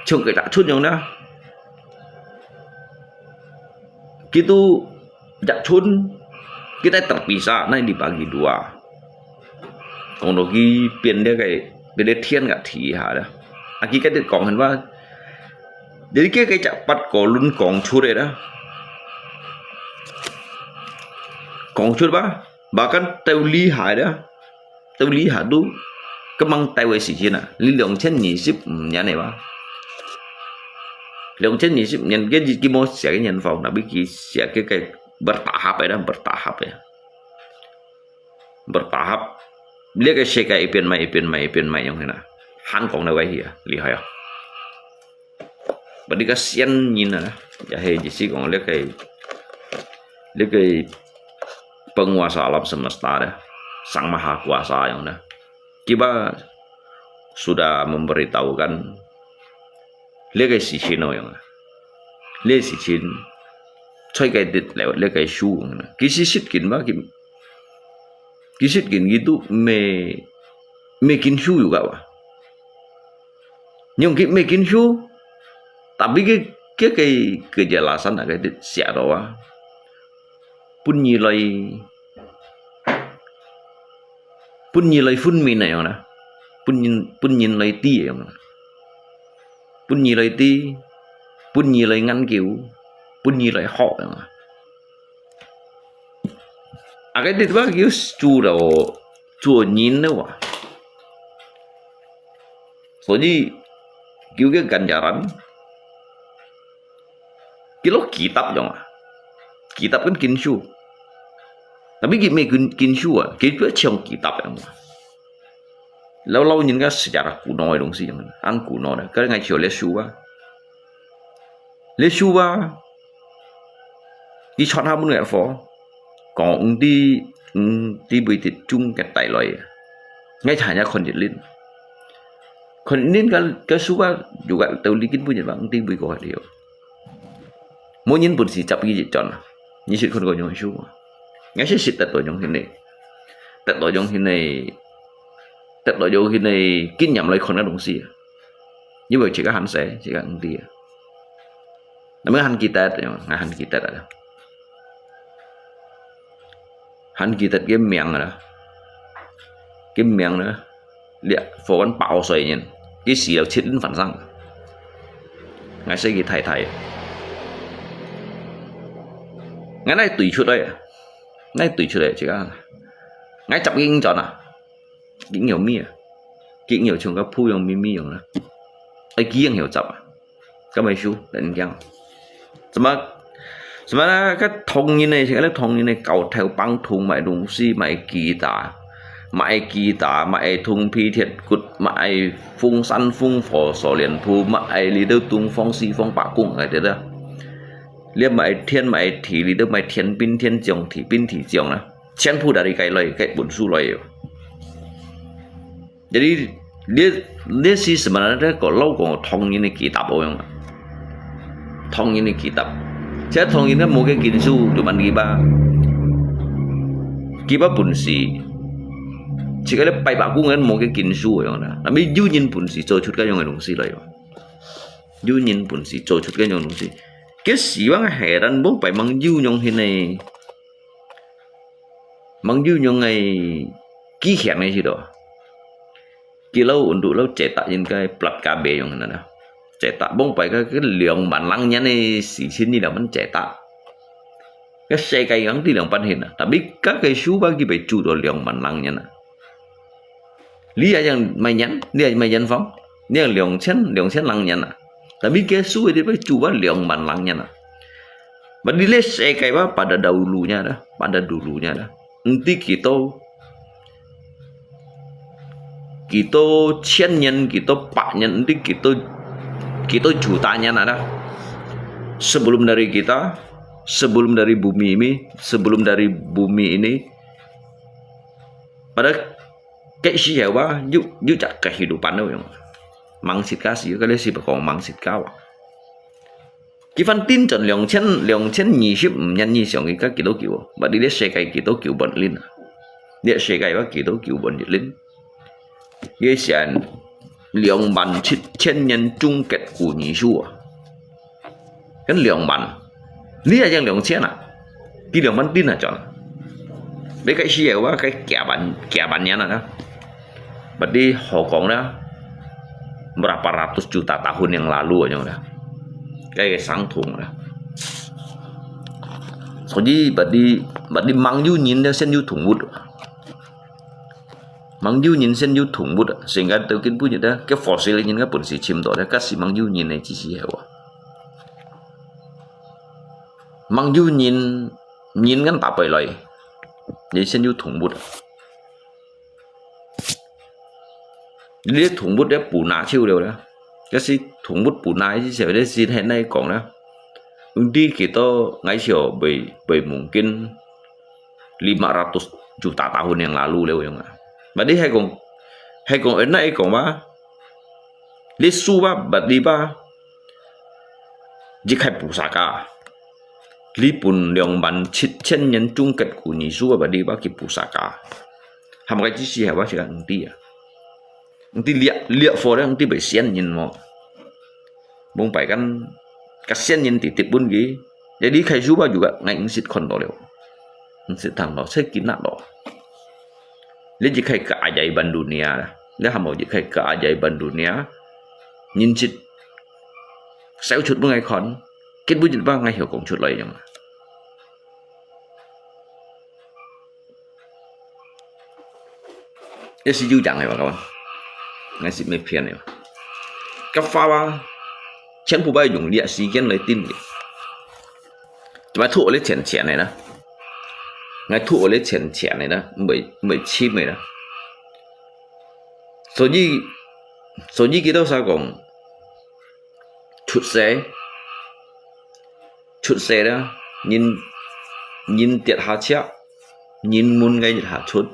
像該隻春樣呢。佢都隻春，佢在terpisah，那dibagi dua。講到佢變這个，變這天个地下啦。啊，佢該兜講很話，jadi佢該隻八個輪講出來啦，講出吧，bahkan到厲害啦。 到這下都，該吂到个時間啊，你兩千二十五年个嘛。兩千二十五年，佢，佢無寫个年份，tapi佢寫个，个bertahap个啦，bertahap个。Bertahap，這个世界一邊賣，一邊賣，一邊賣樣个啦，還講到該去啊，厲害啊！ Berarti kasihan nyin啊，也係意思講，這个，這个penguasa alam semesta呢，Sang Maha Kuasa樣呢，佢sudah memberitahukan這个事情咯樣啊，這事情，在該兜了，這个書樣呢，其實實情嘛，佢，其實佢，佢都毋係，毋係經書有个哇。 Nyong kit mê kính hiu, tapi ke, ke, ke, kejelasan ke dit siak to ah. Pun nyi lai, pun nyi lai phun min ayong na. Pun nyi, pun nyi lai ti ayong na. Pun nyi lai ti, pun nyi lai ngăn kiu, pun nyi lai hok ayong na. Akai dit ba kiu su do, su nyin ne wa. Soji, kiu ke ganjaran. Kilo kitab dong ah. Kitab kan kinshu. Tapi ki me kin, kinshu ah. Kiu ke chong kitab yang. Lau lau nyin ka sejarah kuno dong si yang. An kuno ne. Kare ngai chio le shu ba. Le shu ba. Di chon ha mun ngai fo. Kong ung di, ung di bui ti chung ket tai loi. Ngai cha nya kon di lin. Kon lin ka, ka su ba juga tau li kin bu nyen bang ti bui ko ha liu. Mo nyin bun si chap yi chon. Nyi sit kon ko nyong su. Ngai si sit tat to nyong hin ne. Tat to nyong hin ne. Tat to nyong hin ne. Kin nyam loi kon ka dong si. Như vậy chỉ có han se, chỉ có ung ti. Nami han kitet, ngai han kitet ada. Han kitet ke miang ada. Ke miang ada. 這佛官八十歲人，佢死了七輪翻生。𠊎識佢太太，𠊎哪對出來啊？哪對出來這個？𠊎接佢轉啊，佢有咩啊？佢有像個布樣咪咪樣啊？哎，佢有接啊？ 該買書，等你講。什麼什麼那個唐人呢？現在唐人呢，搞頭棒痛，買東西，買吉他，買吉他，買銅皮鐵骨，買風扇、風火、鎖鏈布，買裡頭東方西方白宮，哎，對不對？連買天買地，裡頭買天兵天將、地兵地將啊，全部都係該來，該本書來个。 Jadi，這，這係麼个呢？這個老講唐人个吉他無用啊。唐人个吉他，這唐人个無个金屬，就問佢吧。佢把本事，自家咧拜把公人無个金屬个樣啦。那麼有人本事做出該樣个東西來哦。有人本事做出該樣東西。佢希望係人無拜望有用个呢。 望有用个機器个時候，佢老溫度老姐打應該八加倍用个啦。姐打往擺个个兩萬零年个事情，你兩萬姐打，个世界樣子兩半天啊！Tapi个个書包佢被煮到兩萬零年啊！ 你也yang mayan，你也mayan fong，你yang兩千，兩千零年啊。Tapi kesu itu pun cuba兩萬零年啊。Berarti le sekai ba pada dahulunya dah, pada dulunya dah. Enti kita, kita千年, kita百年, enti kita, kita jutaan dah. Sebelum dari kita, sebelum dari bumi ini, sebelum dari bumi ini, pada 該時候啊，有，有隻个去路班了用。Mangsit ka時，該個是講mangsit ka啊。佢反定轉兩千，兩千二十五年以上个，該幾多久啊？Berarti這世界幾多久半一輪啊？這世界有幾多久半一輪？佢先兩萬七千年終結古尼數啊！ Kan兩萬，你也用兩千啊？佢兩萬定啊，John。你該時候啊，該幾萬，幾萬年啊，berarti好講啦，berapa ratus juta tahun yang lalu啊，樣啦，該个相同啦。所以，berarti，berarti望有人咧，先有動物。 望有人先有動物啊，sehingga到今晡日啊，該fossil人个本事尋到咧，該係望有人个知識係無？望有人，人个打敗來，你先有動物啊。你動物咧punah手了啦，該係動物punah个時候，你係現在講啦。Enti kita，𠊎想袂，袂mungkin lima ratus juta tahun yang lalu了用啊。Berarti係講，係講，那係講嘛，你輸吧，berarti吧，一開pusaka，你分兩萬七千年終結古尼輸啊，berarti吧，去pusaka。Ham cái知識係吧，係講enti啊。Enti liak，liak佛咧，enti被仙人無？Mong pai kan，个仙人直直分佢，jadi開始吧，juga，𠊎毋識看到了，毋識聽到，識見得到。你一開keajaiban dunia，你還無一開keajaiban dunia，人識笑出分𠊎看，根本就把𠊎曉講出來樣。 也是有影个吧，各位，也是毋係騙个吧。个話吧，全部愛用這時間來定个。就愛拖你錢錢个啦，愛拖你錢錢个啦，毋會，毋會深个啦。所以，所以佢兜儕講， 出世，出世啦，人，人跌下赤，人悶个一下出。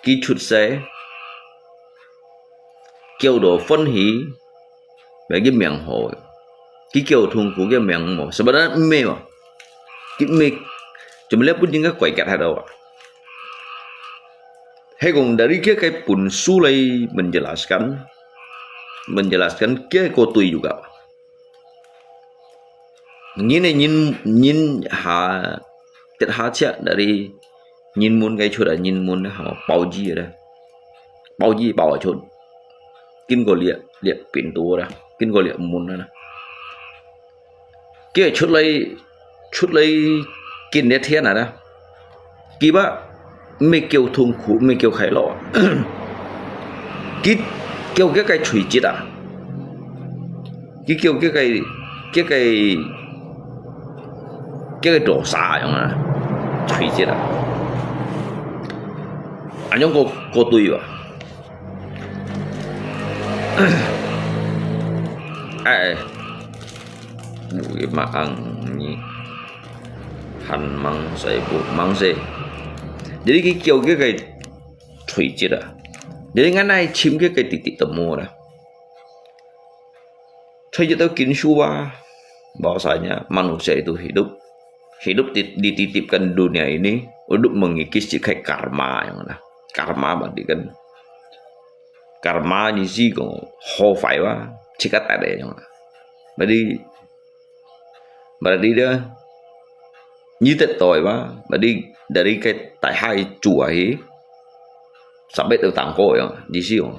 佢出世，叫到歡喜，該个命好个。佢叫痛苦个命無，sebenarnya毋係無。佢毋係，cuma咧本身个改革喺度啊。係講dari佢个本書來menjelaskan，menjelaskan佢个對juga。 人个人，人下，跌下赤，dari人悶个出來，人悶个下，報紙个咧。包衣包啊出，經過這這病毒啦，經過這門啦，佢出來出來見這天啊啦，佢話毋係叫痛苦，毋係叫快樂啊，佢叫這个垂直啊，佢叫這个這个這个dosa樣啊，垂直啊，恁樣過過對吧？哎，會嘛ang ni han mang sai bu mang sai. Jadi佢叫佢个垂直啊，jadi ngan ai chim佢个titik temu啦。垂直到金属啊，bahwasanya manusia itu hidup hidup di, dititipkan dunia ini untuk mengikis karma yang mana. Karma berarti kan karma意思講好壞哇，自家帶來樣。Berarti berarti dia你得到哇，berarti dari cái大海做啊去，sampai到當高樣，意思講，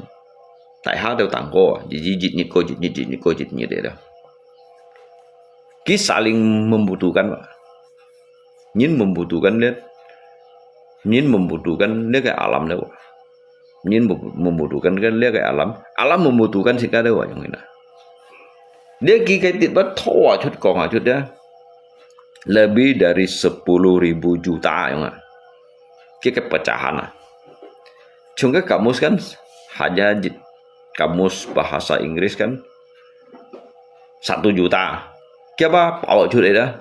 大海到當高啊，一日一日過一日，一日過一日的了。佢saling membutuhkan哇。 人membutuhkan咧，人membutuhkan咧个alam咧，人membutuhkan咧个alam，alam membutuhkan自家咧，樣个啦。咧佢个titik拖啊出，講啊出咧，lebih dari sepuluh ribu juta樣啊，佢个pecahan啊。從个kamus kan，hanya kamus bahasa Inggris kan satu juta，佢話包出來啦，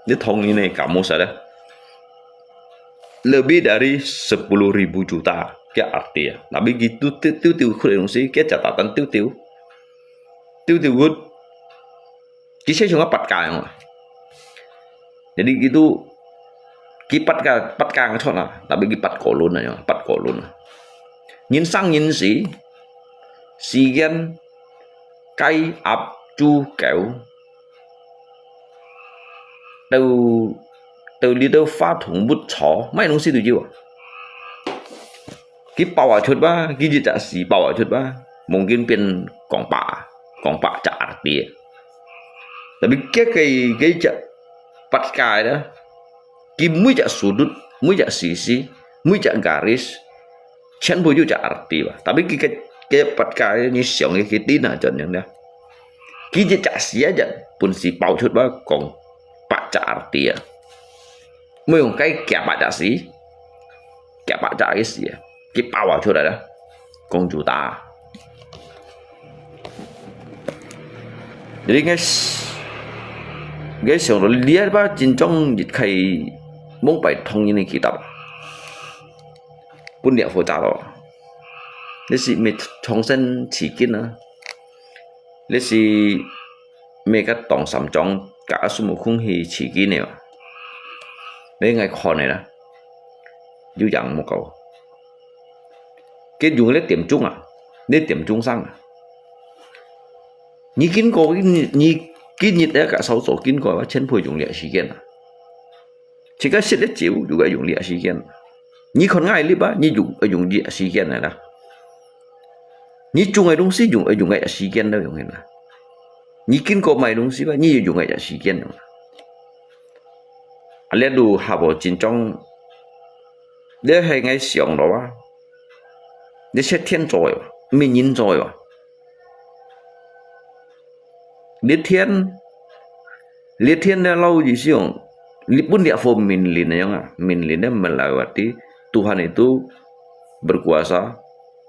你同意呢？Kamus ada lebih dari sepuluh ribu juta，佢arti啊。Tapi佢丢丢丢丢个東西，佢catatan丢丢丢丢个，佢寫成个八个樣啊。Jadi gitu，佢八个八个个出啊，tapi佢八个輪啊，八个輪啊。人生人死，時間 雞鴨豬狗，到到這兜花同物草，麼个東西都有啊。佢包啊出吧，佢一隻死包啊出吧，mungkin變講百，講百隻arti。Tapi佢个佢隻八戒啦，佢每隻sudut，每隻sisi，每隻garis， 全部有隻arti吧。Tapi佢个个八戒，你想佢个定啊，怎樣呢？佢一隻死啊，就本事包出吧，講八隻arti啊。毋用該幾百隻死，幾百隻个死啊，佢包啊出來啦，講就打。Jadi ngai ngai想到這吧，真正一開蒙拜通人个kitab。 分裂複雜咯。這是毋係重生取經啊，這是毋係个唐三藏佮阿孫悟空去取經个嘛。你愛看个啦，有影無夠。佢用个點鐘啊，你點鐘聲啊。你經過，你你今日个掃帚經過，全部用這時間啊。 自家食个酒，就愛用這時間。你看𠊎个lift啊，你用愛用這時間來啦。你種个東西用愛用个時間來用个啦。你經過買東西吧，你也用个時間用。啊，這都還無真正，這係𠊎想到啊，這係天做个，毋係人做个。 這天，這天呢，老意思講，你分裂分命令个樣啊，命令呢melewati Tuhan itu berkuasa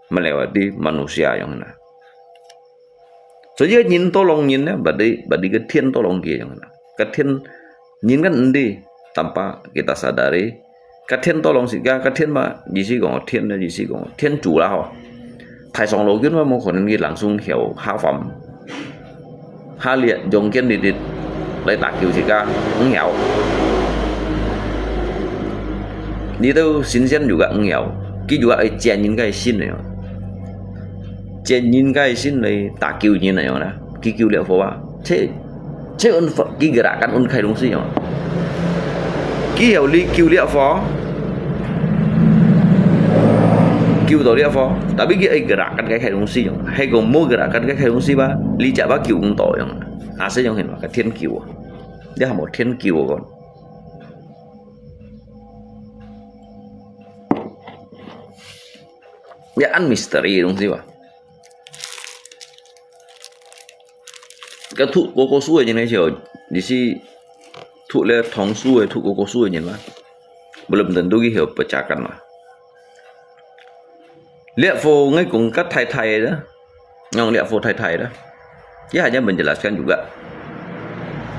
melewati manusia樣啊。所以人tolong人呢，berarti berarti个天tolong佢樣啊，个天，人kan endi tanpa kita sadari， 个天tolong自家，个天嘛，意思講天个意思講天主啦吼。太上老君嘛，無可能佢langsung曉下凡，下列用劍日日來打救自家，毋曉。你兜神仙有个毋曉，佢有个愛佔人个心个，佔人个心來打救人个樣啦，佢救了佛啊，這 這恩佛，佢gerakan恩開東西哦。佢有你救了佛，佢救到這貨，tapi佢愛gerakan該个東西樣，係講無gerakan該个東西吧，你隻吧救毋到樣，啊，係樣形嘛，个天救啊，你還無天救啊講。你按misteri个東西吧。該讀哥哥書个人个時候，你係讀了童書个，讀哥哥書个人嘛，belum tentu佢曉bacakan嘛。這貨𠊎講个大大个啦，用這貨大大个啦，佢hanya menjelaskan juga。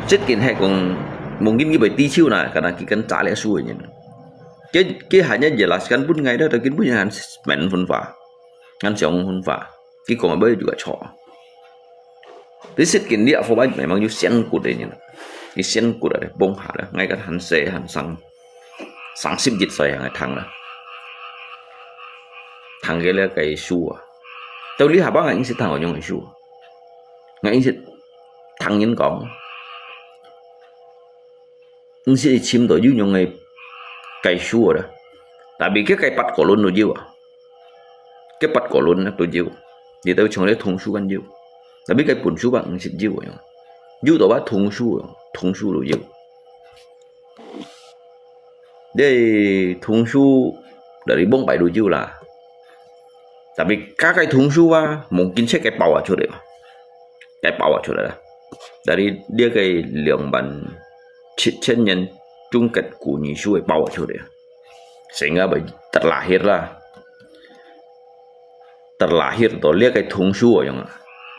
Sedikit係講，mungkin佢會知手啦，karena佢跟查這書个人。佢，佢hanya jelaskan分𠊎啦，tapi分人還明分化，還想分化。佢講个話juga錯。Sedikit這貨memang有先覺个人，佢先覺个，放下啦，𠊎个還細，還生，生十一歲還係聽啦，聽个這个書啊。到這下吧，𠊎應識聽有用个書啊，𠊎應識聽人講。 毋識尋到有用个解說啦。Tapi該个八個輪都有啊，該八個輪啊都有，你兜像這通書般有。Tapi該本書吧，毋識有啊，有到吧通書啊，通書都有。這通書，dari Bông Pai都有啦。Tapi該个通書啊，mungkin係該包啊出來吧，該包啊出來啦。Dari這个兩萬 七千年中國古語書个包出來，成个會terlahir啦，terlahir到這个通書个樣啊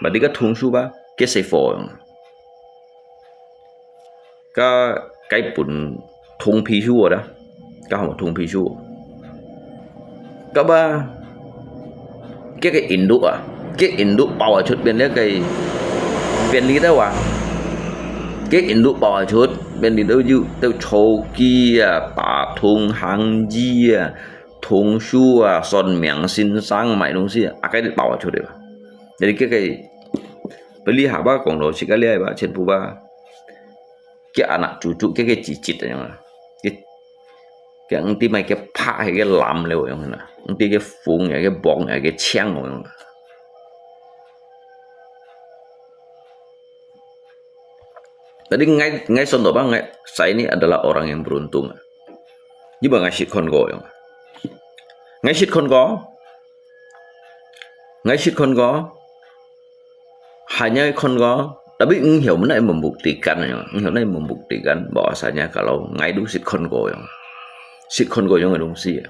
，berarti該通書吧，該係貨樣啊，該，該本通批書个啦，該項通批書。 該啊，該个印度啊，該印度包啊出變這个，變這兜啊，該印度包啊出變這兜有，兜草雞啊，八通行醫啊，通書啊，算命先生賣東西啊，啊，該兜包啊出來啊。Jadi該个，不哩下巴講到，自家這吧，全部吧。 佢anak cucu，佢个子侄樣啊，佢，佢毋知麼个拍，係个攬了樣啊，毋知个風啊，个風啊，个槍樣啊。Jadi𠊎，𠊎算到吧，𠊎，saya ini adalah orang yang beruntung啊。因為𠊎識看過樣啊，𠊎識看過，𠊎識看過。 Hanya看過，tapi毋曉，毋係membuktikan樣，毋曉，毋係membuktikan bahwasanya kalau𠊎都識看過樣，識看過樣个東西啊。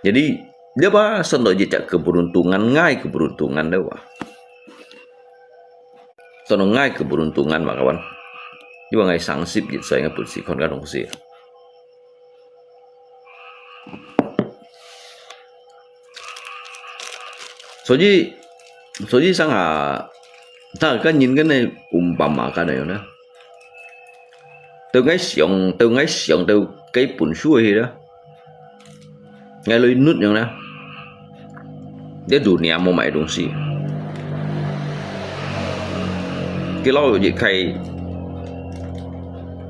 Jadi，這吧，算到一隻keberuntungan，𠊎keberuntungan了啊。算到𠊎keberuntungan嘛，kawan。因為𠊎生十一歲，𠊎本識看个東西啊。 所以，所以上下，大家人跟个umpama kan樣呢。到𠊎想，到𠊎想到該本書去啦，𠊎來nút樣呢，這dunia無麼个東西。佢老有一个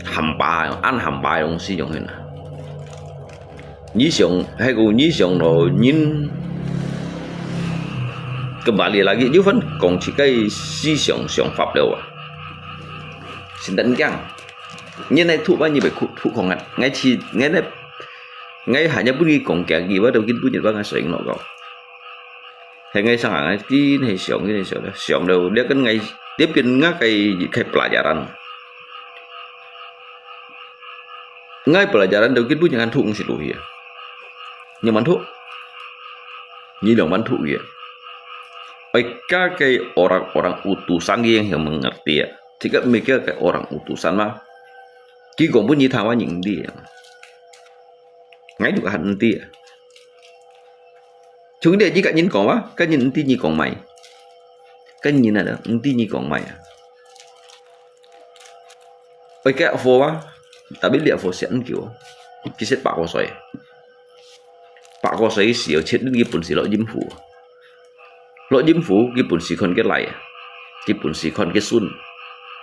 hampa，恁hampa个東西樣呢。 你想，係个你想咯，人kembali lagi，又翻講自家思想想法了啊。Sinten講，你來讀啊，你會讀，讀看啊。𠊎去，𠊎來，𠊎hanya分佢講幾句，我都根本就把𠊎想落个。係𠊎想啊，𠊎緊係想，緊係想，想了，這跟𠊎，這變𠊎个，个pelajaran。 Ngai pelajaran tu kit bu jangan thuk ngsit uhi. Nyaman thuk. Nyi dong man thuk ya. Oi ka kai orang-orang utusan yang yang mengerti ya. Jika mikir kai orang utusan mah. Ki gong pun nyi thawa nyi ngerti ya. Ngai juga han ngerti ya. Chung dia ji ka nyin gong wa, ka nyin ngerti nyi gong mai. Ka nyin ada ngerti nyi gong mai ya. Oi, kek fo wa, tapi liak fo siat kiu. Kisit pak ko soi. Pak ko soi siu chit ni ki pun si lo jim fu. Lo jim fu ki pun si kon ke lai. Ki pun si kon ke sun.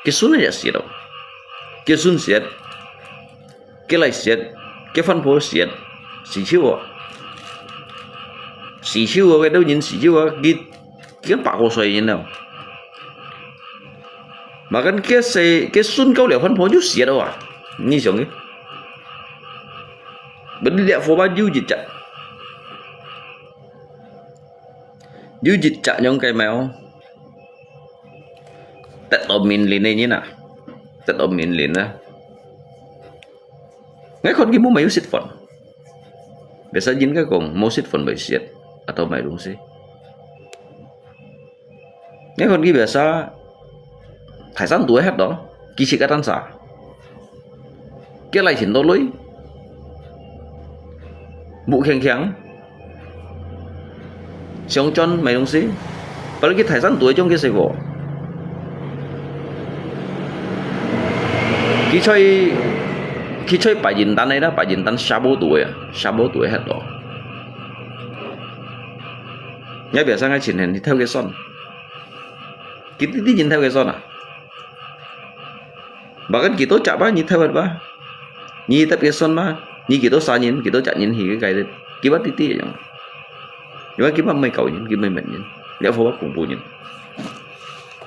Ke sun ya siat lo. Ke sun siat. Ke lai siat. Ke fan po siat. Si chiu. 死手啊，該兜人死手啊，佢，佢百過歲人了。Bahkan該細，該孫交了番婆就死了啊，你想个。Beli liak pho ba有一隻，有一隻樣个貓，得到命令个人啊，得到命令啊。 𠊎看佢無買有食飯。Biasa人个講，無食飯會食，atau買東西。𠊎看佢biasa，大山肚个歇咯，佢食个單啥？佢來尋到鐳，目輕輕， 想轉買東西，balik去大山肚个種个細貨。佢在，佢在白雲丹个啦，白雲丹沙坡肚个啊，沙坡肚个歇咯。𠊎biasa𠊎親人去偷个蒜，佢直直人偷个蒜啊。Bahkan佢都食吧，你偷个吧，你特別蒜嘛，你佢都殺人，佢都食人去个，佢吧直直樣。 因為佢乜毋係狗人，佢毋係乜人，這貨乜恐怖人。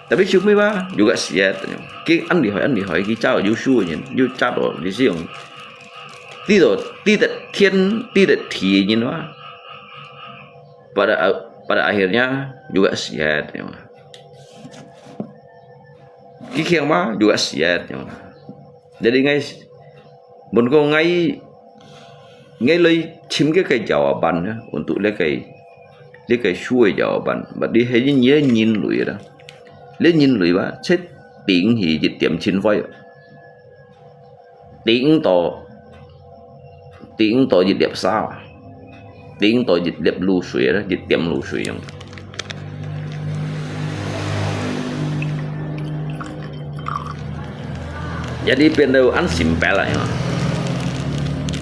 Tapi show me吧，又个死啊！佢恁厲害，恁厲害，佢抓到有手个人，又抓到，你是用，知道，知得天，知得地个人哇。Pada，pada akhirnya，又个死啊！佢強嘛，又个死啊！Jadi𠊎，mun ko𠊎，𠊎來尋該个jawaban呢，untuk這个，這个書个jawaban。Berarti係人，人類啦，這人類吧，切頂起一點塵灰，頂到，頂到一粒沙。 頂到一粒露水啦，一點露水樣。Jadi變到恁simple啦，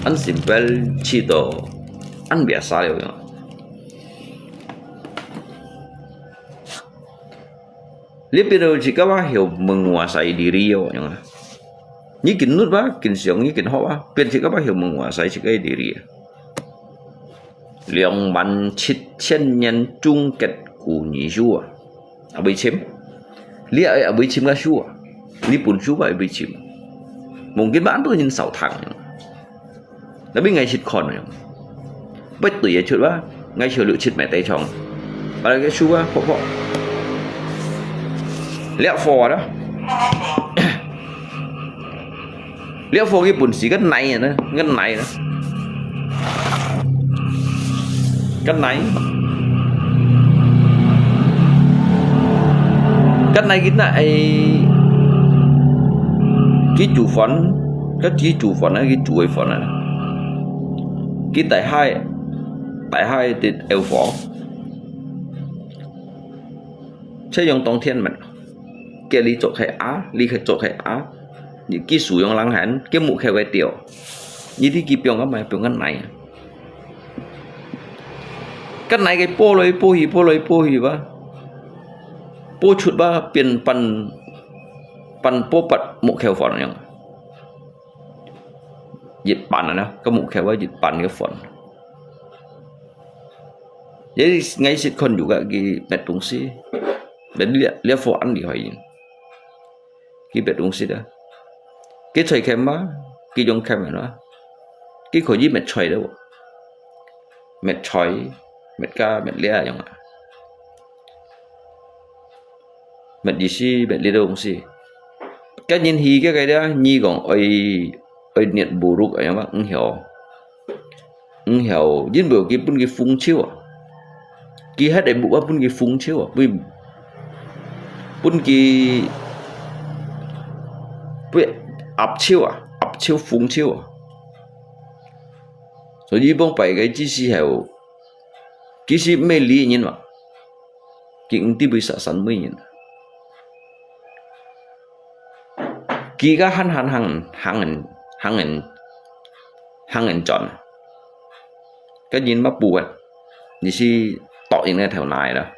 恁simple，試到恁biasa了樣。 Lebih dulu jika bah有 menguasai diri yo，樣啊。你緊努吧，緊想，你緊學啊，變jika bah有 menguasai jika diri啊。兩萬七千年終結古語書啊，啊，會尋。你愛啊，會尋个書啊，你本書吧，會尋。Mungkin吧，恁多人少讀。 Tapi𠊎識看，不對个出啊，𠊎小六七米地長，把那个樹啊，破破。這貨啊，這貨佢本事个泥啊，个泥啊。 Kan nai. Kan nai kita ai, ki chuan, ka ki chuan, ki chuan. Ki tai hai, tai hai ti eu fo. Che yong tong thian man. Ke li chok hai a, li khai chok hai a. Ni ki su yong lang han, ke mu khai wai tio. Ni ti ki piong ka mai piong kan nai. Kan nai ke po loi po hi, po loi po hi ba. Po chut ba pian pan, pan po pat mu khai fon yong. Yit pan na, ka mu khai wa yit pan ke fon. Jadi ngai sit kon juga ki met tungsi. Jadi lia, lia fo an li hoi. Ki bet ungsi da. Ki choi kem ba, ki yong kem ba. Ki ko yi met choi da. Met choi, met ka, met lia yong. Met yi si, met li da ungsi. Ka nyin hi ke kai da, nyi gong oi, oi niet buruk yong ba, ng hio. Ng hio, yin bo ki pun ki fung chiu a. Ki hat ai bu ba pun ki fung chiu a. Pun, pun ki, pun ap chiu a, ap chiu fung chiu a. So yi bong pai kai ji si hio. Ki si me li nyin ma. Ki ng ti bui sa san mui nyin. Ki ka han han hang, hang en, hang en, hang en chon. Ka nyin ma bu a. Ni si tok in ka thèo nai da.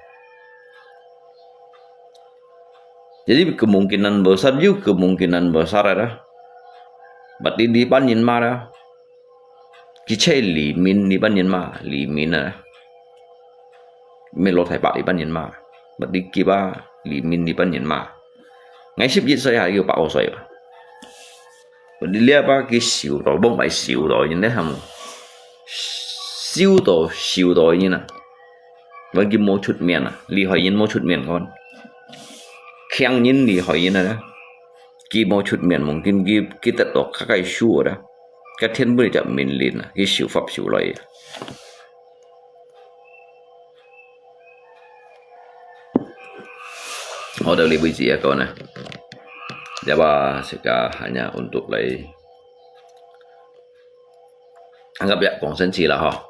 Jadi kemungkinan besar, yu kemungkinan besar da. Bat di, di pan nyin ma da. Ki che li min, di pan nyin ma, li min da. 毋係老太伯這班人嘛，毋係幾百、二面這班人嘛。𠊎十一歲還有把握歲吧。你這把佢受到，無買受到，人家喊受到受到人啊，毋係佢無出面啊，厲害人無出面看，強人厲害人啊，佢無出面，mungkin佢佢得到較个輸啊，个天本就命令啊，佢受法受來啊。 好，到這位置啊，kawan啊。Ya, bah, sekian hanya untuk 來 anggap ya，講先知啦吼。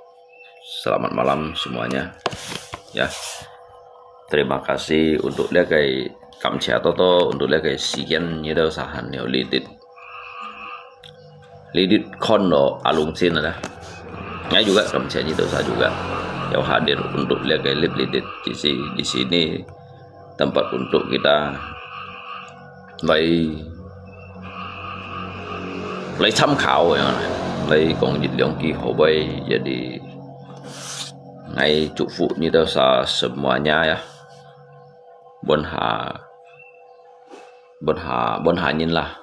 Selamat malam semuanya。Ya。Terima kasih untuk 這个感謝多多，untuk 這个時間，你兜sahan有 lidit。 Lidit 看到阿龍先啦。𠊎juga感謝你兜saha juga。有 hadir untuk 這个 live lidit di si-，di sini tempat untuk kita 來來參考呀，來講一兩句好話，jadi𠊎祝福你兜saha semuanya呀。問下問下問下人啦。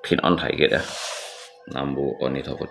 平安大吉啊！南無阿彌陀佛。